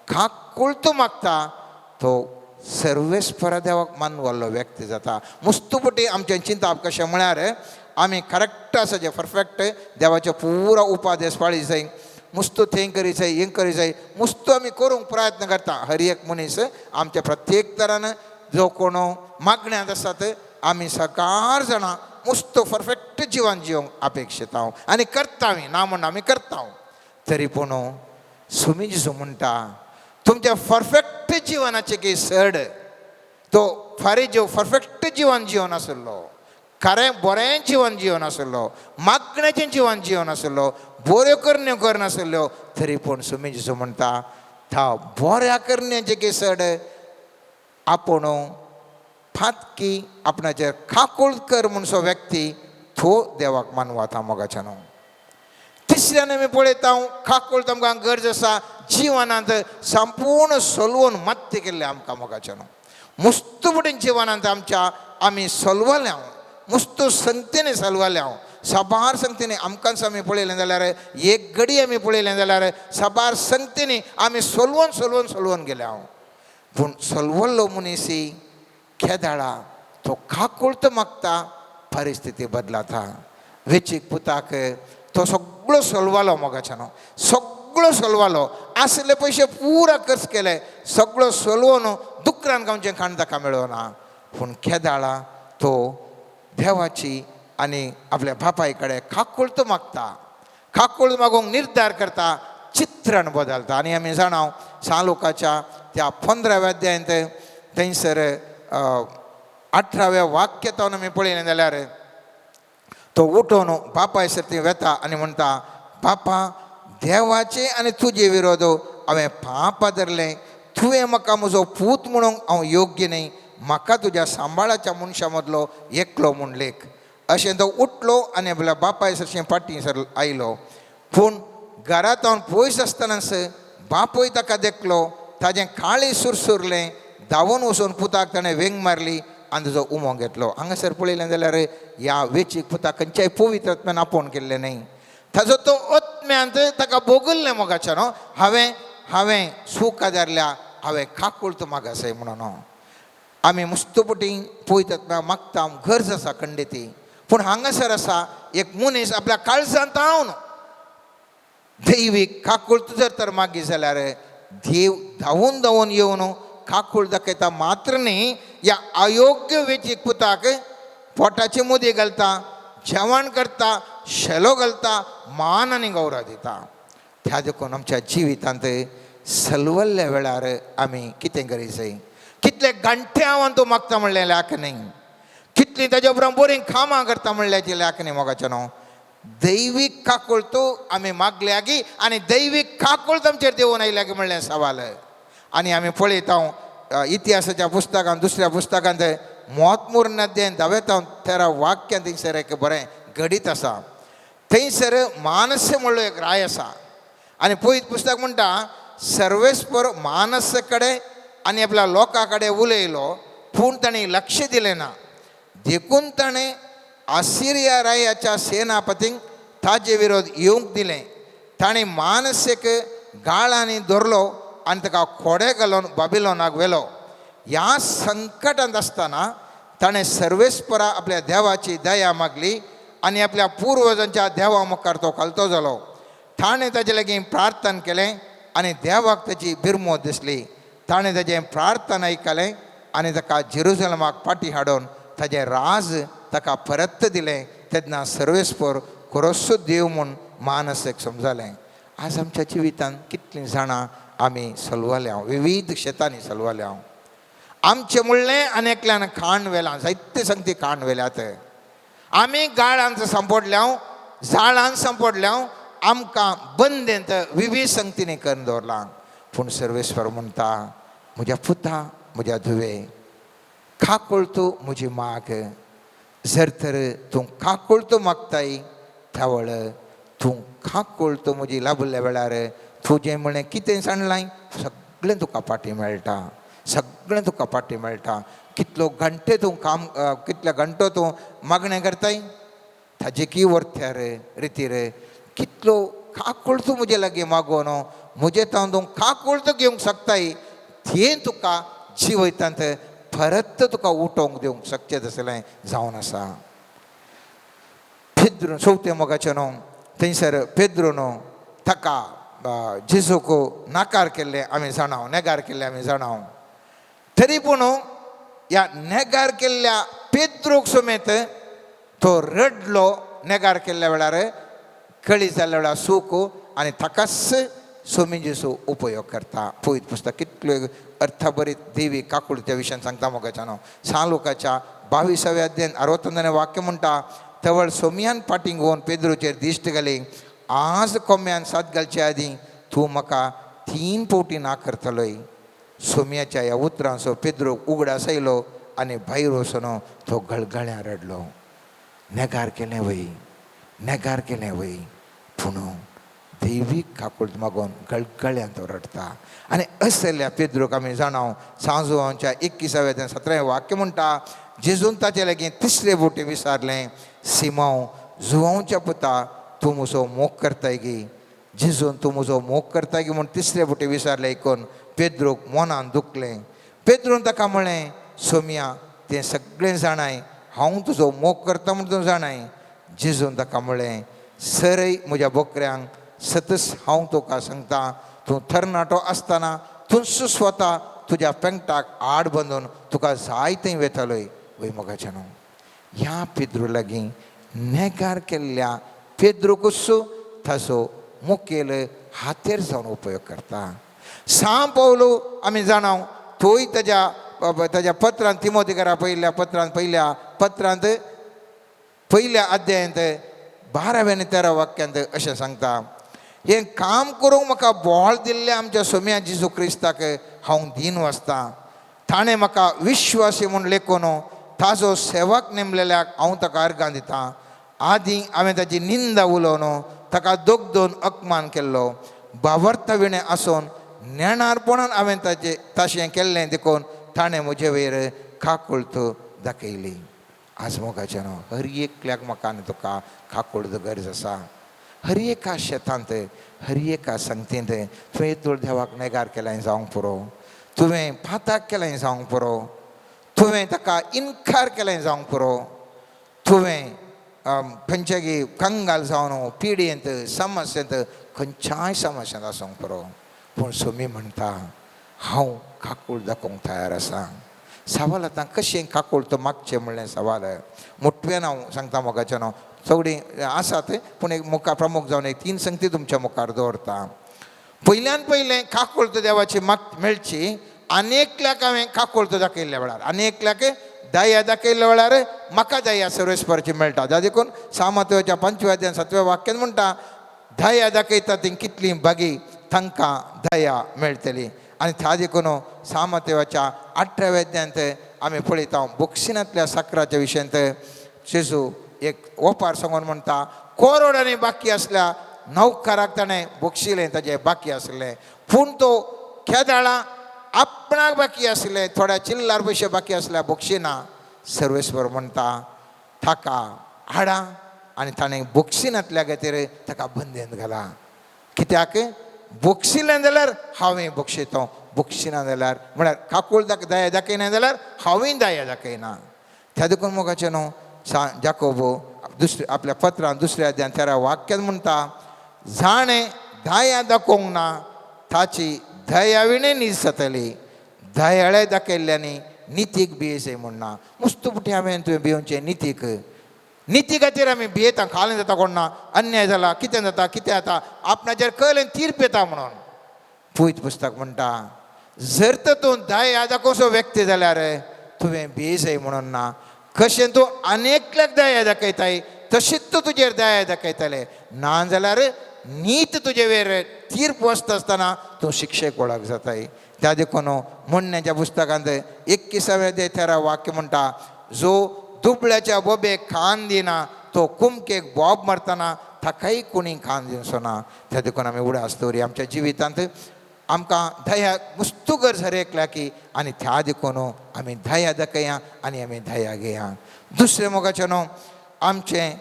काकूळट मागता तो सर्वेस्परा देवाक मानवल्लो व्यक्ती जाता. मुस्तुपटी आमचें चिंताप कशें म्हळ्यार आमी करेक्ट आसा, जे परफेक्ट देवाचे पुरा उपादेश पाळी जाय, मुस्तू थंय करी जाय, हें करी जाय, मुस्तू आमी करूंक प्रयत्न करता. हर एक मनीस आमच्या प्रत्येक तरान जो कोण मागण्यांत आसात आमी सकार जाणां मुस्त परफेक्ट जिवन जिवंक अपेक्षिता आनी करता ना म्हण आमी करता. तरी पूण सुमी जेजू म्हणटा, तुमच्या परफेक्ट जिवनाचें की सड तो फारीजेव परफेक्ट जिवन जिवन आसलो, खरें बरें जिवन जिवन आसलो, मागण्याचें जिवन जिवन आसलो, बऱ्यो करण्यो करनासल्यो, तरी पूण सुमी जेजू म्हणटा, था बऱ्या करण्याचें की सड आपूण फातकी आपणाचेर काकूळ कर म्हणसो व्यक्ती तो देवाक मानवाता. मोगाच्या न्हू तिसऱ्यान आमी पळयता काकूळ आमकां गरज आसा जिवनांत संपूर्ण सोलवून मत्त केल्लें आमकां. मोगाच्या न्हू मुस्तुपटीन जिवनांत आमच्या आमी सोलवल्या, मुस्तू संगतीने सलवल्या, साबार संगतीने आमकांच आमी पळयलें जाल्यार एक घडी आमी पळयलें जाल्यार साबार संगतीने आमी सोलवून सोलवून सोलवून गेल्या. पूण सोलवल्लो मनीसी केदाळा तो काकूळट मागता, परिस्थिती बदलाता. वेचीक पुताक तो सगळो सोलवालो मोगाच्यानो, सगळो सोलवालो, आसले पयशे पुरा खर्च केले, सगळो सोलवून दुकरान गांवचें खाण ताका मेळना. पूण केदाळा तो देवाची आनी आपल्या बापाय कडेन काकूळट मागता, काकूळ मागूंक निर्धार करता, चित्रण बदलता. आनी आमी जाणा सालोकाच्या त्या 15व्या अध्यायांत थंयसर 18व्या वाक्यांत आमी पळयलें जाल्यार तो उठोवन बापाय सर्ती वेता आनी म्हणटा, बापा देवाचे आनी तुजे विरोध हांवें पाप धरलें, तुवें म्हाका म्हजो पूत म्हणूंक हांव योग्य न्हय, म्हाका तुज्या सांबाळाच्या मनशां मदलो एकलो म्हूण लेख. अशें तो उठलो आनी आपल्या बापाय सरशीं फाटीं सर आयलो. पूण घरांत हांव पयस आसतनाच बापूय ताका देखलो, ताजें काळी सुरसुरलें, धांवून वचून पुताक ताणें वेंग मारली आनी तुजो उमो घेतलो. हांगासर पळयलें जाल्यार ह्या वेचीक पुताक खंयच्याय पवित्र आत्म्यान आपोवन केल्लें न्हय, ताजो तो आत्म्यांत ताका भोगल्लें मोगाच्या न्हू, हांवें हांवें सूख आदारल्या, हांवें काकूळट मागासय म्हणून. आमी मुस्तुपटी पवित्र आत्म्या मागता, गरज आसा खंडिती. पूण हांगासर आसा एक मनीस आपल्या काळजांत हांव दैवीक काकूळट जर तर मागी जाल्यार देव धांवून धांवून येवन काकूळ दाखयता मात्र न्ही, ह्या अयोग्य वेचीक पुताक पोटाची मुदी घालता, जेवण करता, शेलो घालता, मान आनी गौरव दिता. त्या देखून आमच्या जिवितांत सलवल्ल्या वेळार आमी कितें करीत जाय? कितले घंटे हांव तूं मागता म्हणलें लेख न्ही, कितलीं ताज्या उपरांत बरीं कामां करता म्हणल्याची लेख न्ही. मोगाचें न्हू, दैवीक काकूळ तूं आमी मागल्या की आनी दैवीक काकूळ आमचेर देवून आयल्या की म्हणलें सवाल. आनी आमी पळयता इतिहासाच्या पुस्तकांत, दुसऱ्या पुस्तकांत मोतमूर नद्येन धावेता 13 वाक्यां थंयसर एक बरें घडीत आसा. थंयसर मानस्य म्हणलो एक राय आसा आनी पयत पुस्तक म्हणटा सर्वेस्पर मानस कडेन आनी आपल्या लोकां कडेन उलयलो, पूण ताणें लक्ष दिलें ना. देखून ताणें आसिरिया रायाच्या सेनापतींक ताजे विरोध येवंक दिलें. ताणें मानसीक गाळांनी धरलो आनी ताका खोडे घालून बाबिलोनाक व्हेलो. ह्या संकटांत आसतना ताणें सर्वेस्परा आपल्या देवाची दया मागली आनी आपल्या पुर्वजांच्या देवा मुखार तो खालतो जालो. ताणें ताजे लागीं प्रार्थना केलें आनी देवाक ताची बिरमोत दिसली. ताणें ताजें प्रार्थना आयकलें आनी ताका जेरुजलमाक फाटीं हाडून ताजें राज ताका परत दिलें. तेन्ना सर्वेस्पर खरोसो देव म्हूण मानसीक समजलें. आज आमच्या जिवितांत कितलीं जाणां आमी सलवल्या, विविध शेतांनी सलवल्या. आमचें म्हणलें आनी एकल्यान खाण व्हेलां, जायते संगती खाण व्हेल्यात. आमी गाळांत सांपडल्या, जाळांत सांपडल्या, आमकां बंदेंत विविध संगतींनी करून दवरलां. पूण सर्वेस्पर म्हणटा, म्हज्या पुता, म्हज्या धुवे, काकूळ तूं म्हजी माग. जर तर तूं काकूळ तूं मागताय त्यावळ तूं काकूळ तूं म्हजी लाभल्या वेळार तुजें म्हणलें कितें सांडलां सगळें तुका फाटीं मेळटा, सगळें तुका फाटीं मेळटा. कितलो घंटे तूं काम, कितले घंटो तूं मागणें करताय ताजे की वरत्या रे रिती रे, कितलो काकूळ तूं म्हजे लागीं मागोन म्हजे तावन तूं काकूळ तूं घेवंक शकताय, तें तुका जिवयतांत परत तुका उठोवंक दिवंक शकचें तसलें जावन आसा. पेद्रू चवथें मोगाचें न्हू, थंयसर पेद्रू न्हू ताका जेजूक नाकार केल्लें आमी जाणाव, नेगार केल्लें आमी जाणाव. तरी पूण ह्या नेगार केल्ल्या पेद्रूक समेत तो रडलो. नेगार केल्ल्या वेळार कळी जाल्ल्या वेळार सूख आनी ताकाच सोमी जेजू उपयोग करता. पवित्र पुस्तक कितल्यो अर्थभरीत देवी काकूळ त्या विशयान सांगता मोगाच्या न्हू. सालुकाच्या 22व्या अध्यायान 69 वाक्य म्हणटा, तवळ सोमियान फाटीं घेवन पेद्रूचेर दिश्ट घाली, आज कोम्यान सात घालचे आदीं तूं म्हाका 3 फावटी ना करतलोय. सोम्याच्या ह्या उतरांचो पेद्रूक उगडास आयलो आनी भायर वचून तो गळगळ्यां रडलो. नेगार केलें वय, नेगार केलें वय, पूण दैवीक काकूळ मागून गळगळ्यान तो रडटा. आनी असल्या पेद्रूक आमी जाणाव सांजुवांच्या 21व्या 17 वाक्य म्हणटा, जेजून ताचे लागीं तिसरे बोटी विचारलें, सिमांव जुवांवच्या पुता तूं म्हजो मोग करताय गी? जेजून तूं म्हजो मोग करताय गी म्हूण तिसरे बोटी विचारलें आयकून पेद्रूक मनान दुखलें. पेद्रून ताका म्हळें, सोमिया तें सगळें जाणाय, हांव तुजो मोग करता म्हूण तूं जाणाय. जेजून ताका म्हळें, सरय म्हज्या बोकऱ्यांक, सतस हांव तुका सांगता, तूं तरणाटो आसतना तूंच स्वता तुज्या पेंगटाक आड बांदून तुका जाय थंय वेतलोय. वय मोगाचें न्हू, ह्या पेद्रू लागीं नेगार केल्ल्या पेद्रूकूच ताचो मुखेल हातेर जावन उपयोग करता. सां पावलो आमी जाणाव तोय ताज्या ताज्या पत्रांत तिमोतीकरा पयल्या पत्रांत पयल्या पत्रांत पयल्या अध्यायांत 12व्या आनी 13 वाक्यांत अशें सांगता, हें काम करूंक म्हाका बोळ दिल्लें आमच्या सोम्या जेजू क्रिस्ताक हांव दीन वाचतां. ताणें म्हाका विश्वासी म्हूण लेखून ताजो सेवक नेमलेल्याक हांव ताका अर्गां दितां. आदीं हांवें ताजी निंदा उलोवन ताका दोग दोन अपमान केल्लो. बावर्त विणें आसून नेणारपणान हांवें ताजें ताशें केल्लें देखून ताणें म्हजे वयर काकुळट दाखयली. आज मोगाचें न्हू, हर एकल्याक म्हाका आनी तुका काकुळट गरज आसा. हर एका शेतांत, हर एका संगतींत तुवें येदोळ देवाक नेगार केलें जावंक पुरो, तुवें पाताक केलें जावंक पुरो, तुवें ताका इनकार केलें जावंक पुरो, तुवें खंयच्यागी कंगाल जावन पिडयेंत समस्येंत खंयच्याय समस्यांत आसूंक पुरो. पूण सोमी म्हणटा हांव काकूळ दाखोवंक तयार आसा. सवाल आतां कशें काकूळ तो मागचें म्हणलें सवाल मोटव्यान हांव सांगता मोगाचें न्हू सगळीं आसात पूण एक मुखार प्रमुख जावन एक तीन संगती तुमच्या मुखार दवरता. पयल्यान पयलें काकूळ तो देवाची माग मेळची आनी एकल्याक हांवें काकूळ तो दाखयल्ल्या वेळार आनी एकल्याक दया दाखयल्ल्या वेळार म्हाका दया सर्वेस्पराची मेळटा. ज्या देखून सामत्वाच्या 5व्या अध्यायान 7व्या वाक्यान म्हणटा दया दाखयता ती कितली बागी तांकां दया मेळटली. आनी त्या देखून सामतेवाच्या 18व्या अध्यायांत आमी पळयता बोक्षिणांतल्या साकराच्या विशयांत जेजू एक ओपार सांगून म्हणटा कोरोडांनी बाकी आसल्या नौकाराक ताणें बोक्षिलें ताजें बाकी आसलें पूण तो केदाळा आपणाक बाकी आसले थोड्या चिल्लार पयशे बाकी आसल्या बोक्षिना. सर्वेस्वर म्हणटा ताका हाडा आनी ताणें बोक्षिनांतल्या खातीर ताका बंदेंत घाला. कित्याक बोक्षिलें जाल्यार हांवें बोक्षितो बोक्षिना जाल्यार म्हळ्यार काकूळ दया दाखयना जाल्यार हांवूय दया दाखयना. त्या देखून मोगाचें न्हू सा जाकोबो दुसरे आपल्या पत्रान 2ऱ्या अध्यायान 13 वाक्यान म्हणटा जाणें दया दाखोवंक ना ताची दया विणें नीज जातली दयाळे दाखयल्ल्यांनी नितीक भियेसय म्हण ना. मुस्तू पुटी हांवें तुवें भियोवचें नितीक निती खातीर आमी भियेता खालें जाता कोण ना अन्याय जाला कितें जाता कितें जाता आपणाचेर कळ्ळें तीर्प येता म्हणून. पवित्र पुस्तक म्हणटा जर तर तूं दया दाखोवचो व्यक्ती जाल्यार तुवें भियेसय म्हणून ना. कशें तूं आनी एकल्याक दया दाखयताय तशीच तूं तुजेर दया दाखयतले ना जाल्यार नीत तुजे वेर तीर्प वचता आसतना तूं शिक्षेक वळख जाताय. त्या देखून म्हणण्याच्या पुस्तकांत 21व्या अध्याय 13 वाक्य म्हणटा जो दुबळ्याच्या बोबेक खान दिना तो कुमकेक बोब मारतना ताकाय कोणी खान दिवचो ना. त्या देखून आमी उडास दवरी आमच्या जिवितांत आमकां दया मुस्तू गरज हर एकल्याकी आनी त्या देखून आमी दया दाखया आनी आमी दया घेया. दुसरें मोगाचें न्हू आमचें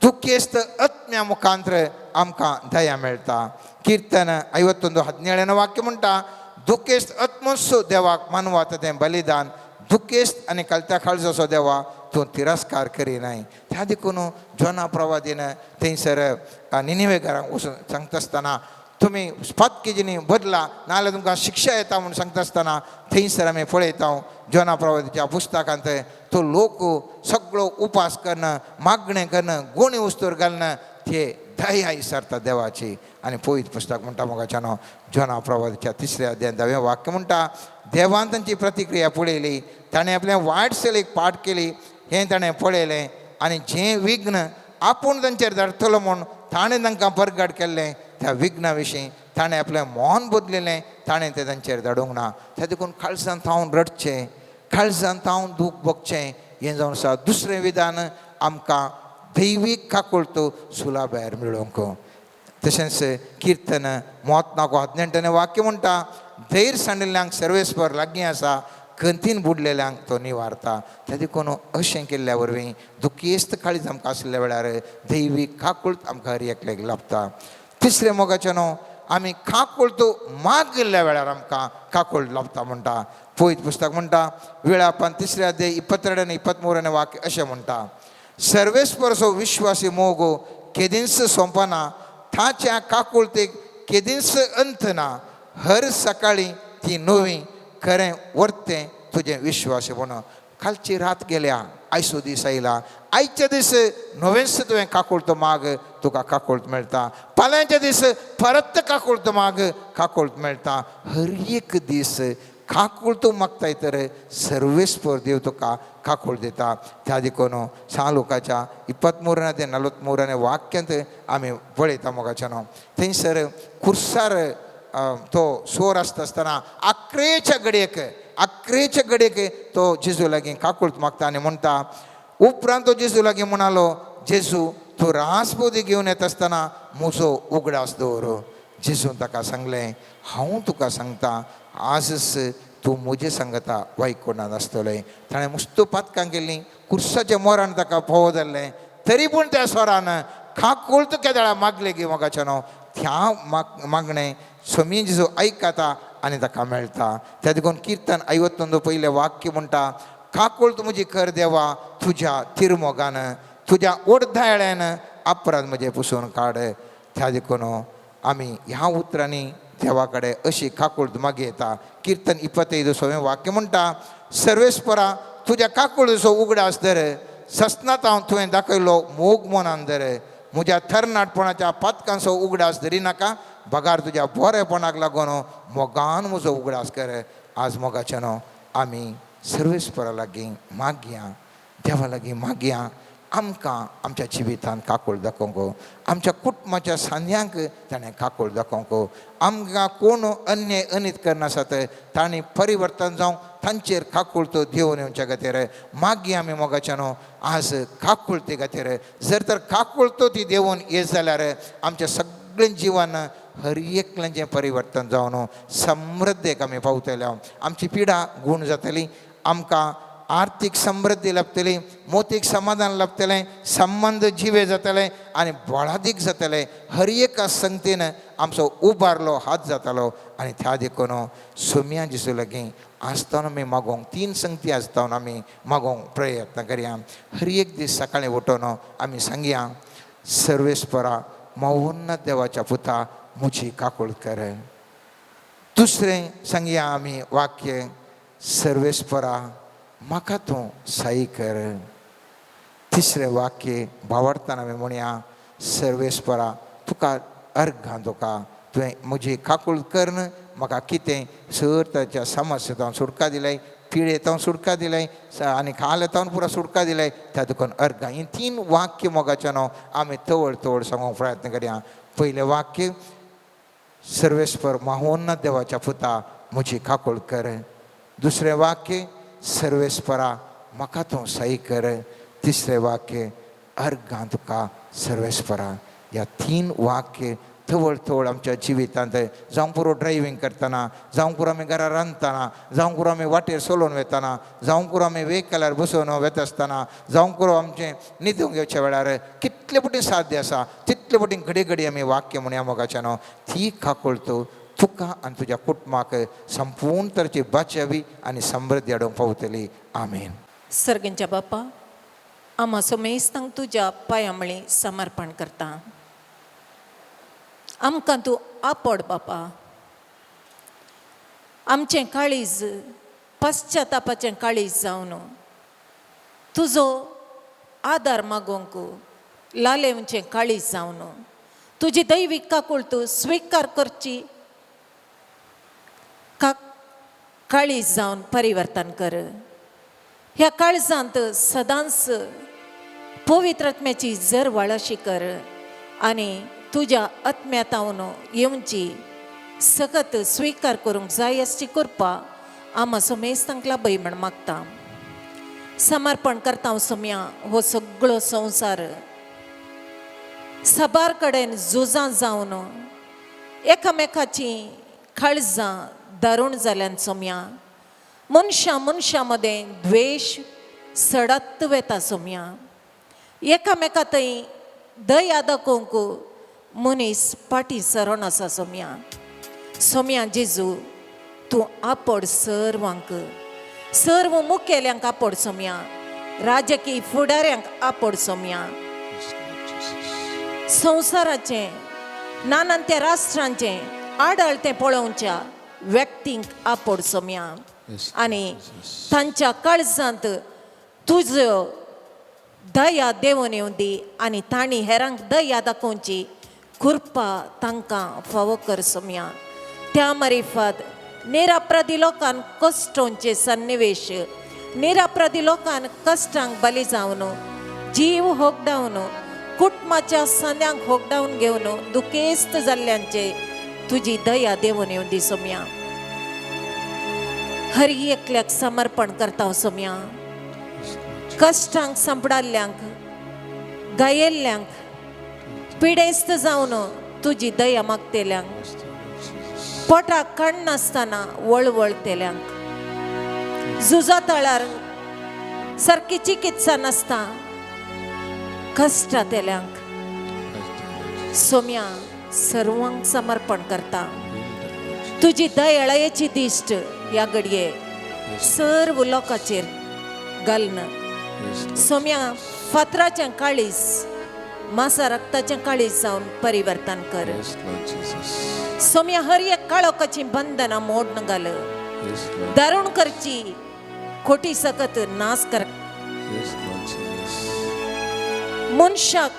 दुखेस्त आत्म्या मुखांत्र आमकां दया मेळटा. कीर्तन 51:17 वाक्य म्हणटा दुखेस्त आत्मसो देवाक मानवाता तें बलिदान दुखेस्त आनी कलत्या काळजाचो देवा तूं तिरस्कार करिनाय. त्या देखून जोना प्रवादीन थंयसर निनिवे घरांक वचून सांगता आसतना तुमी पातकेजींनी बदला नाजाल्यार तुमकां शिक्षा येता म्हूण सांगता आसतना थंयसर आमी पळयता जोना प्रवादीच्या पुस्तकांत तो लोक सगळो उपास करणं मागणें करणं गोणी उस्तूर घालणं ते दया विसरता देवाची. आनी पवित्र पुस्तक म्हणटा मोगाच्यानो जोना प्रवादीच्या 3ऱ्या अध्यायान 10वें वाक्य म्हणटा देवान तांची प्रतिक्रिया पळयली ताणें आपल्या वायट शैलीक पाठ केली हें ताणें पळयलें आनी जें विघ्न आपूण तांचेर धाडटलो म्हूण ताणें तांकां परगट केल्लें त्या विघ्ना विशीं ताणें आपलें मौन बदलिलें ताणें तें तांचेर धाडूंक ना. त्या देखून काळजान थावन रडचें काळजान थावन दूख भोगचें हें जावन आसा दुसरें विधान आमकां दैवीक काकुळटो सुला भायर मेळोवंक. तशेंच कीर्तन 34:18 वाक्य म्हणटा धैर्य सांडिल्ल्यांक सर्वेस्पर लागीं आसा खंतीन बुडलेल्यांक तो निवारता. त्या देखून अशें केल्ल्या वरवीं दुखेस्त काळीज आमकां आसल्या वेळार दैवीक काकुळट आमकां हर एकल्याक लाभता. तिसरें मोगाचें न्हू आमी काकुळटो मागिल्ल्या वेळार आमकां काकुळट लाभता म्हणटा. पवित्र पुस्तक म्हणटा विळापान 3ऱ्या अध्याय 22 आनी 23 वाक्य अशें म्हणटा सर्वेस्परचो विश्वासी मोग केदींच सोंपना ताच्या काकुळतेक केदींच अंत ना हर सकाळी ती नवी खरें वर्तें तुजें विश्वास म्हणून. कालची रात गेल्या आयचो दीस आयला आयच्या दीस नवेंच तुवें काकुळतो माग तुका काकुळट मेळटा. फाल्यांच्या दीस परत काकुळतो माग काकुळट मेळटा. हर एक दीस काकुळतो मागताय तर सर्वेस्पर देव तुका काकुळ दिता. त्या देखून सा लोकाच्या 23 ते 43 वाक्यांत आमी पळयता मोगाच्या न्हू थंयसर कुर्सार तो सोर आसता आसतना आक्रेच्या गडयेक तो जेजू लागीं काकुळट मागता आनी म्हणटा उपरांत तो जेजू लागीं म्हणालो जेजू तूं रासपोदी घेवन येता आसतना म्हजो उगडास दवर. जेजून ताका सांगलें हांव तुका सांगता आजच तूं म्हजे सांगता वायकोणांत आसतलें. ताणें मुस्तू पातकां केल्लीं कुर्साच्या मोरान ताका फोव जाल्लें तरी पूण त्या स्वरान काकुळट केदळा मागलें गी मोगाच्या न्हू त्या मागणें स्वामी जेजू आयकता आनी ताका मेळटा. त्या देखून कीर्तन 51 पयलें वाक्य म्हणटा काकुळट म्हजी कर देवा तुज्या तिरमोगान तुज्या ओडधायळ्यान अपराध म्हजें पुसून काड. त्या देखून आमी ह्या उतरांनी देवा कडेन अशी काकुळट मागीर येता. किर्तन 25 सवें वाक्य म्हणटा, सर्वेस्परा तुज्या काकुळचो उगडास धर, ससनात हांव तुवें दाखयलो मोग मनान धर, म्हज्या थरनाटपणाच्या पातकांचो उगडास धरी नाका, बगार तुज्या बरेपणाक लागून मोगान म्हजो उगडास कर. आज मोगाचे न्हू आमी सर्वेस्परा लागीं मागया, देवा लागीं मागया, आमकां आमच्या जिवितांत काकूळ दाखोवंक, आमच्या कुटुंबाच्या सांद्यांक ताणें काकूळ दाखोवंक, आमकां कोण अन्याय अनीत करनासत तांणी परिवर्तन जावंक तांचेर काकूळ तो देवून येवच्या खातीर मागीर आमी मोगाच्या न्हू आज काकुळते खातीर. जर तर काकूळ तो ती देवून येत जाल्यार आमचें सगळें जिवन हर एकल्याचें परिवर्तन जावन समृद्धेक आमी पावतले. आमची पिडा गूण जातली, आमकां आर्थीक समृद्धी लाभतली, मोतीक समाधान लाभतलें, संबंद जिवे जातले आनी बळादीक जातले. हर एका संगतीन आमचो उबारलो हात जातालो. आनी त्या देखून सोम्या जेजू लागीं आसतना आमी मागोवंक तीन संगती आसतना आमी मागोवंक प्रयत्न करया. हर एक दीस सकाळीं उठोवन आमी सांगया, सर्वेस्परा मौन्न देवाच्या पुता म्हजी काकूळ कर. दुसरें सांगया आमी वाक्य, सर्वेस्परा म्हाका तूं साई कर. तिसरें वाक्य भावार्थान आमी म्हणया, सर्वेस्परा तुका अर्घां तुका तुवें म्हजी काकूळ करून म्हाका कितें सर ताच्या समस्येंत सुटका दिलाय, पिडेंत सुटका दिलाय आनी खालेंत पुरा सुटका दिलाय, त्या तुका अर्घां. ही तीन वाक्य मोगाच्या न्हू आमी तवळ तवळ सांगूंक प्रयत्न करया. पयलें वाक्य, सर्वेस्पर माहोन्न देवाच्या पुता म्हजी काकूळ कर. दुसरें वाक्य, सर्वेस्परा म्हाका तूं सही कर. तिसरें वाक्य, अर्घां तुका सर्वेस्परा. ह्या तीन वाक्य तवळ तवळ आमच्या जिवितांत, जावं पुरो ड्रायव्हींग करतना, जावं पुरो आमी घरा रांदतना, जावं पुरो आमी वाटेर चलोवन वतना, जावं पुरो आमी वेहिकलार बसोवन वता आसतना, जावं पुरो आमचें न्हिदूंक येवच्या वेळार कितले पटी साध्य आसा तितले पटी घडये घडये आमी वाक्य म्हणया मोगाच्या न्हू. ती काकूळ तुका आनी तुज्या कुटुंबाक संपूर्ण तरेची बाचावी आनी समृद्धी हाडूंक पावतली. आमेन. सर्गांच्या बापा, आमा सोमेस्तांक तुज्या पांया समर्पण करता. आमकां तूं आपड बापा, आमचें काळीज पश्चातापाचें काळीज जावन तुजो आदार मागोवंक लालेवचें काळीज जावन तुजी दैवीक काकूळ तूं स्विकार करची काळीज जावन परिवर्तन कर. ह्या काळजांत सदांच पवित्र आत्म्याची जरवाळ अशी कर आनी तुज्या आत्म्यातावन येवची सगत स्विकार करूंक जाय आसची कृपा आमा सोमेस्तांक लाभय म्हण मागता. समर्पण करता हांव सोम्या हो सगळो संवसार साबार कडेन झुजां जावन एकामेकाची काळजां दारूण जाल्यान सोम्या, मनशां मनशां मदें द्वेश सडत वेता सोम्या, एकामेका थंय दया दाखोवंक मनीस फाटीं सरोन आसा सोम्या. सोम्या जेजू तूं आपड सर्वांक, सर्व मुखेल्यांक आपड सोम्या, राजकीय फुडाऱ्यांक आपड सोम्या, संवसाराचें नानान त्या राष्ट्रांचें आडळतें पळोवच्या व्यक्तींक आपड सोम्या आनी तांच्या काळजांत तुजो दया देवून येवं दी आनी तांणी हेरांक दया दाखोवची कृपा तांकां फावो कर सोम्या. त्या मारिफात निरापराधी लोकांक कश्टोंचे सन्निवेश, निरापराधी लोकांक कश्टांक बली जावन जीव होगडावन कुटुंबाच्या सांद्यांक होगडावन घेवन दुखेस्त जाल्ल्यांचे तुजी दया देवून येवं दी सोम्या. हर एकल्याक समर्पण करता सोम्या, कश्टांक सांपडाल्ल्यांक, गायेल्ल्यांक, पिडेस्त जावन तुजी दया मागतेल्यांक, पोटाक काडनासतना वळवळतेल्यांक, झुजा तळार सारकी चिकित्सा नासता कश्टातेल्यांक सोम्या सर्वांक समर्पण करता. तुजी दयाळायेची दिश्ट ह्या घडये सर्व लोकांचेर घालना सोम्या. फातराचें काळीज मासा रक्ताचें काळीज जावन परिवर्तन कर. सोम्या हर एक काळोखाची बंधनां मोडून घाल. दारुण करची खोटी सकत नाश कर. मनशाक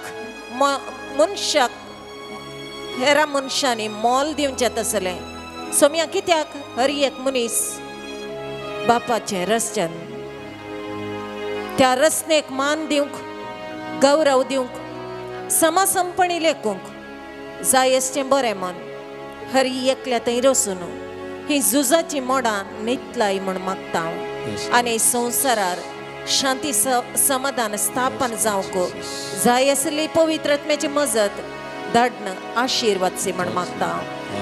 मनशाक हेरा मनशांनी मोल दिवचें तसलें सोम्या कित्याक हर एक मनीस बापाचें रचन त्या रचनेक मान दिवंक गौरव दिवंक समासमपणी लेखूंक जाय आसचें बरें मन हर एकल्या थंय रसून ही झुजाची मोडां नितलाय म्हूण मागता हांव आनी संवसारार शांती समाधान स्थापन जावंक जाय आसली पवित्र आत्म्याची मजत धाडन आशिर्वाद म्हण मागता.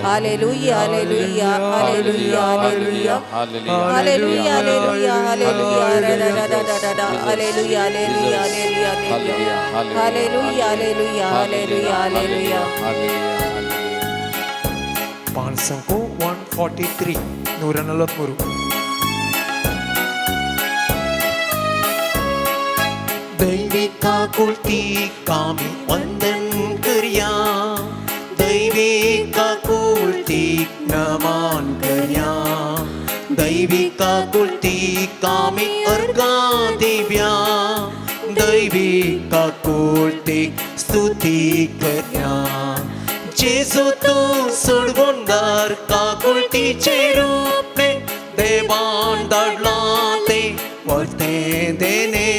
Hallelujah, hallelujah, hallelujah, hallelujah, hallelujah, hallelujah, hallelujah, hallelujah, hallelujah, hallelujah, hallelujah, hallelujah, hallelujah, hallelujah. पांचसंको 143 143. दैविका Kulti कामी वंदन करया, दैविका कुलती नमन करया, दैविका कुलती कामी अर्घा दिव्या, दैविका कुलती स्तुती करया. जेजू तूं सोडवणदार काकुळतीचे रूपे देवान धाडलां तें वर्तें देणे.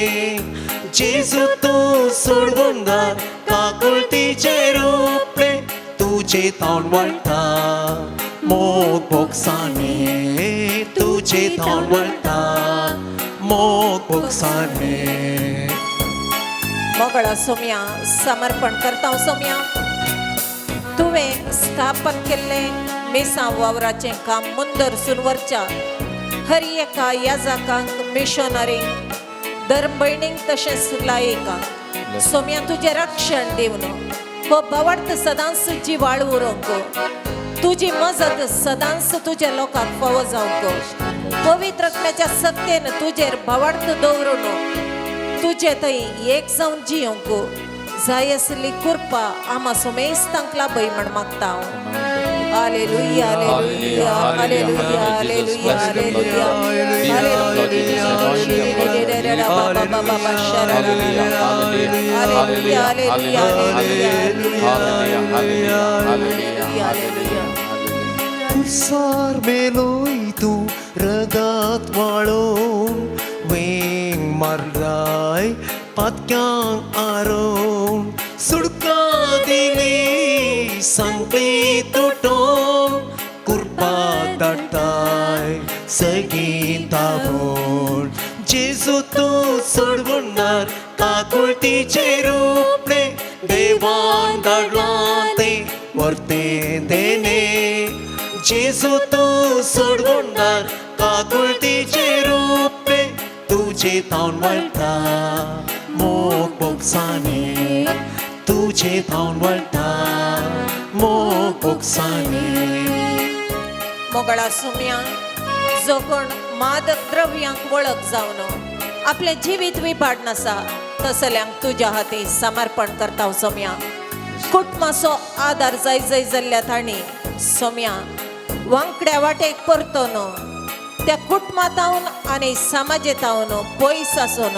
जेजू तूं सोडवणदार काकुळतीचे रूपे तुजे ताण वळटा मोग भोगसाने, तुजे ताण वळटा मोग भोगसाने. मोगळा सोम्या समर्पण करता सोम्या, तुवें स्थापन केल्लें मिसां वावराचें काम मुंदर सुनवरच्या हर एका याजाकांक मिशनरींक धर्मभयणींक तशेंच लायकांक सोम्या तुजें रक्षण दिवन हो भावार्थ सदांच जिवाळ उरोवंक, तुजी मजत सदांच तुज्या लोकांक फावो जावंक, पवित्र आत्म्याच्या सक्तेन तुजेर भावार्थ दवरून तुजे थंय एक जावन जियोंक जाय आसली कृपा आमा सोमेस्तांक लाभय म्हण मागता हांव. Hallelujah, hallelujah, hallelujah, hallelujah, hallelujah, hallelujah. कुसार मेलोय तूं रगात वाळोवन वेंग मारलाय पातक्यांक आरोवन, सुडका दिली सांगली तुटोवन, कुरपा धाडटाय सगळीं धांवोवन. जेजू तूं सोडवणदार काकुळतीचे रूपणे देवान धाडलां तें वर्तें देणे. जेजू तूं सोडवणदार काकुळतीचे रूपणे तुजे ताण वळटा मोग भोगसाने, तुजे ताण वळटा मोग भोगसाने. मोगळा सुम्या जो कोण मादक द्रव्यांक वळख जावन आपलें जिवीत विपाड नासा तसल्यांक तुज्या हाती समर्पण करता सोम्या. कुटुंबाचो आदार जाय जाय जाल्ल्या तांणी सोम्या वांकड्या वाटेक परतोन त्या कुटुंबातावन आनी समाजेतावन पयस आसून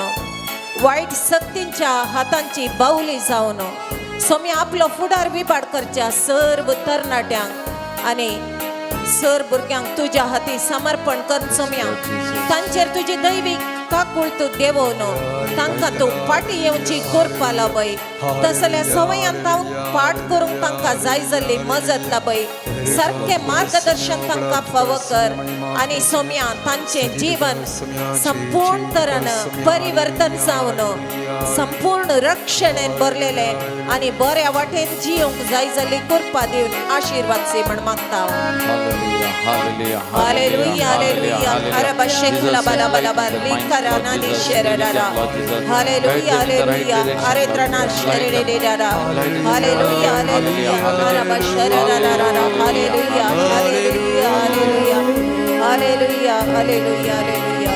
वायट सक्तींच्या हातांची बावली जावन सोम्या आपलो फुडार विपाड करच्या सर्व तरणाट्यांक आनी सर भुरग्यांक तुज्या हाती समर्पण कर सोम्या. तांचेर तुजी दैवीक काकूळ तूं देवोवन तांकां तूं फाटी येवची कृपा लाभय, तसल्या सवयांत पाठ करूंक तांकां जाय जाल्ली मजत लाभय, सारकें मार्गदर्शन तांकां फावो कर आनी सोम्या तांचें जीवन संपूर्ण तरान परिवर्तन जावन संपूर्ण रक्षणेन भरलेलें आनी बऱ्या वाटेन जियोंक जाय जाल्ली कृपा दिवन आशिर्वाद सी म्हण मागता. Hallelujah, hallelujah. Arabashekula bala bala bala nani sherara. Hallelujah, hallelujah. Aretrana sherere. Hallelujah, hallelujah. Arabasherara. Hallelujah, hallelujah, hallelujah. Hallelujah, hallelujah, hallelujah.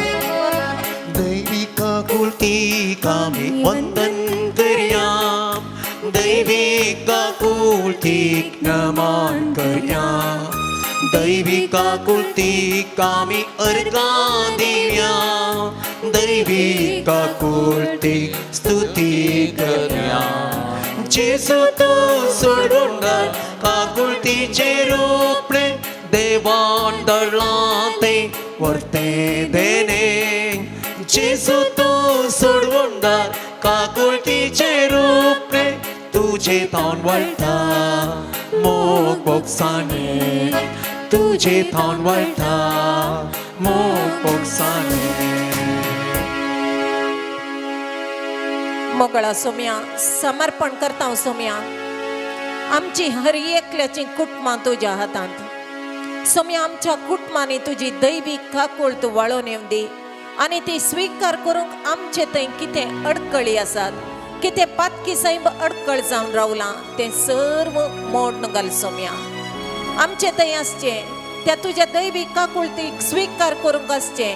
दैविका Kulti कामी वंदन करया, काकुळतीक नमन करया, दैवी काकुळतीक आमी अर्गां दिवया, दैवी काकुळतीक स्तुती करया. जेजू तूं सोडून काकुळतीचें रूपणें देवान धाडलां तें वर्तें देणें. जेजू तूं सोडवणदार काकुळतीचें रूपणें तुजे थावन वळटा मोग भोगसाणें, तुजे थावन वळटा मोग भोगसाणें. मोगळा सोम्या समर्पण करता सोम्या आमची हर एकल्याची कुटुंबां तुज्या हातांत. सोम्या आमच्या कुटुंबांनी तुजी दैवीक काकूळ तूं वाळोवन येवं दी आनी ती स्विकार करूंक आमचे थंय कितें अडकळी आसात, कितें पातकी सैम अडकळ जावन रावलां तें सर्व मोडून घाल सोम्या. आमचे थंय आसचें त्या तुज्या दैवीक काकुळतीक स्विकार करूंक आसचें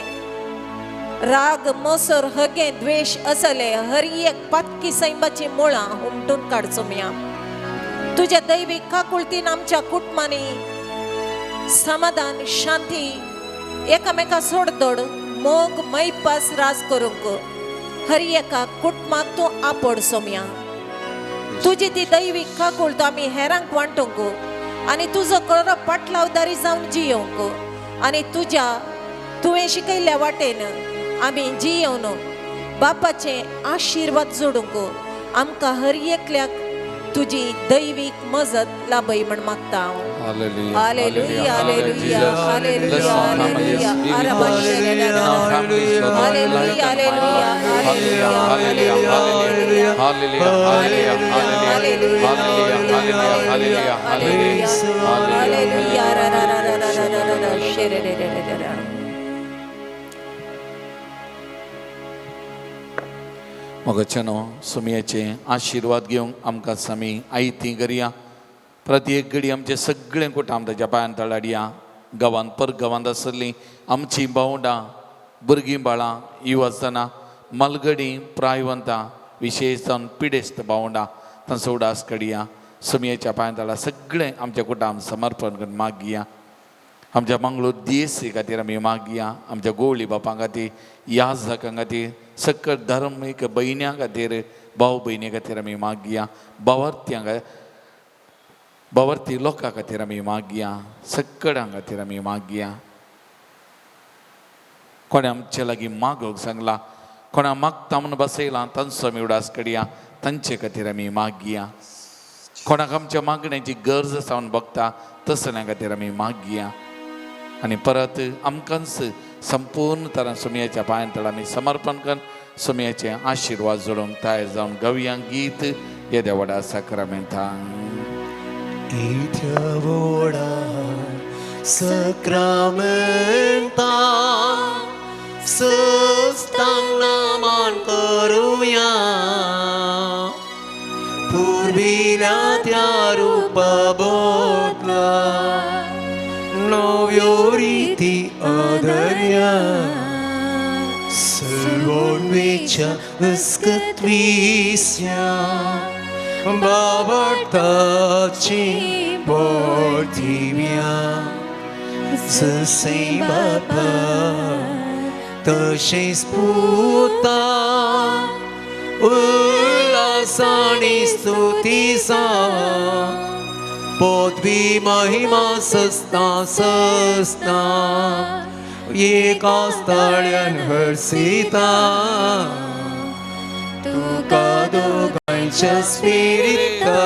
राग मोसर हगे द्वेश असले हर एक पातकी सैमाची मुळां हुमटून काड सोम्या. तुज्या दैवीक काकुळतीन आमच्या कुटुंबांनी समाधान शांती एकामेका सोडदोड मोग मैपास राज करूंक हर एका कुटुंबाक तूं आपोड सोम्या. तुजी ती दैवीक काकुळत आमी हेरांक वांटूंक आनी तुजो खरो पाटलावदारी जावन जियोवंक आनी तुज्या तुवें शिकयल्ल्या वाटेन आमी जियोवन बापाचे आशिर्वाद जोडूंक आमकां हर एकल्याक तुजी दैवीक मजत लाभय म्हण मागता हांव. Hallelujah. Hallelujah, hallelujah, Jesus, hallelujah, bless our families, hallelujah. be with us in our families, Lord. Hallelujah, hallelujah, Hallelujah, hallelujah, hallelujah, hallelujah, hallelujah, hallelujah, hallelujah, hallelujah, hallelujah. रा रा रा रा रा रा रा रा शेरे रे रे रे रा. मोगाच्यानो सुमयाचे आशिर्वाद घेवंक आमकां सामी आयती करया. प्रत्येक घडी आमचे सगळें कुटाम ताच्या पांयान तळाडया. गांवांत पर गांवांत आसलीं आमचीं भावंडां भुरगीं बाळां युवासनां मालगडी प्रायवंतां विशेश जावन पिडेस्त भावंडां तांचो उडास कडया. सुमयेच्या पांयान तळा सगळें आमच्या कुटाम समर्पण करून मागया. आमच्या मंगळूर दियेसी खातीर आमी मागया. आमच्या गोवळी बापां खातीर याजकां खातीर सकल धर्मीक भयण्यां खातीर भाव भयणी खातीर आमी मागया. भावार्थ्यां भावार्थी लोकां खातीर आमी मागया. सकडां खातीर आमी मागया. कोणें आमचे लागीं मागोवंक सांगलां, कोणा मागता म्हूण बसयलां तांचो आमी उडास कडया. तांचे खातीर आमी मागया. कोणाक आमच्या मागण्याची गरज आसा म्हूण बगता तसल्या खातीर आमी मागया. आनी परत आमकांच संपूर्ण तरान सुमयाच्या पांयान तळ आमी समर्पण करून सुमयाचे आशिर्वाद जोडूंक तयार जावन गवया गीत येद्या व्हडा साक्रामेंतान. इथ्या व्हडा सक्रामेंता सस्तांग नमन करुया, पुर्विल्या त्या रुपा बदला नव्यो रिती आदर्या, सलवणवेच्या विस्कत्वीस्या बाबडताची बोधिव्या, जसे बापा तशेंच पुता उल्हासानी स्तुती सा पदवी महिमा सस्ता सस्ता एका स्थळ्यान हर्षिता तुका दोगांच्या स्पिरिता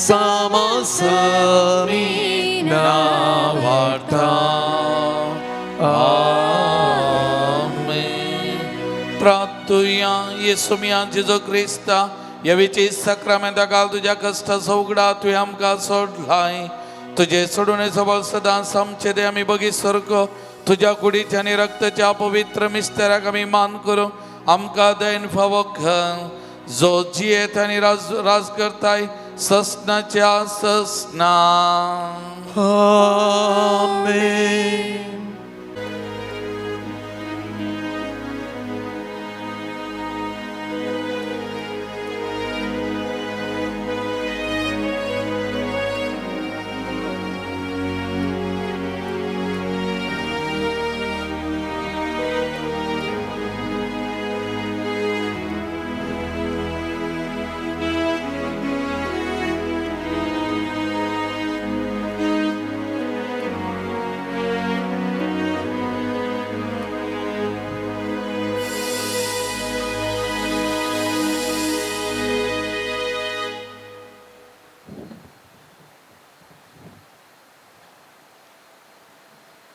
सामासमी नावार्ता. आमेन. प्रार्थुया येसुमिया जेजू क्रिस्ता यवेची सक्रामेंता काल तुज्या कश्टाचो उगडा तुवें आमकां सोडलाय. तुजे सोडून सबल सदां आमचे ते आमी बगी सारको तुज्या कुडीच्या आनी रक्ताच्या पवित्र मिस्तेराक आमी मान करूं आमकां दयन फावो कर. जो जियेत आनी राज राज करताय ससनाच्या ससना. आमेन.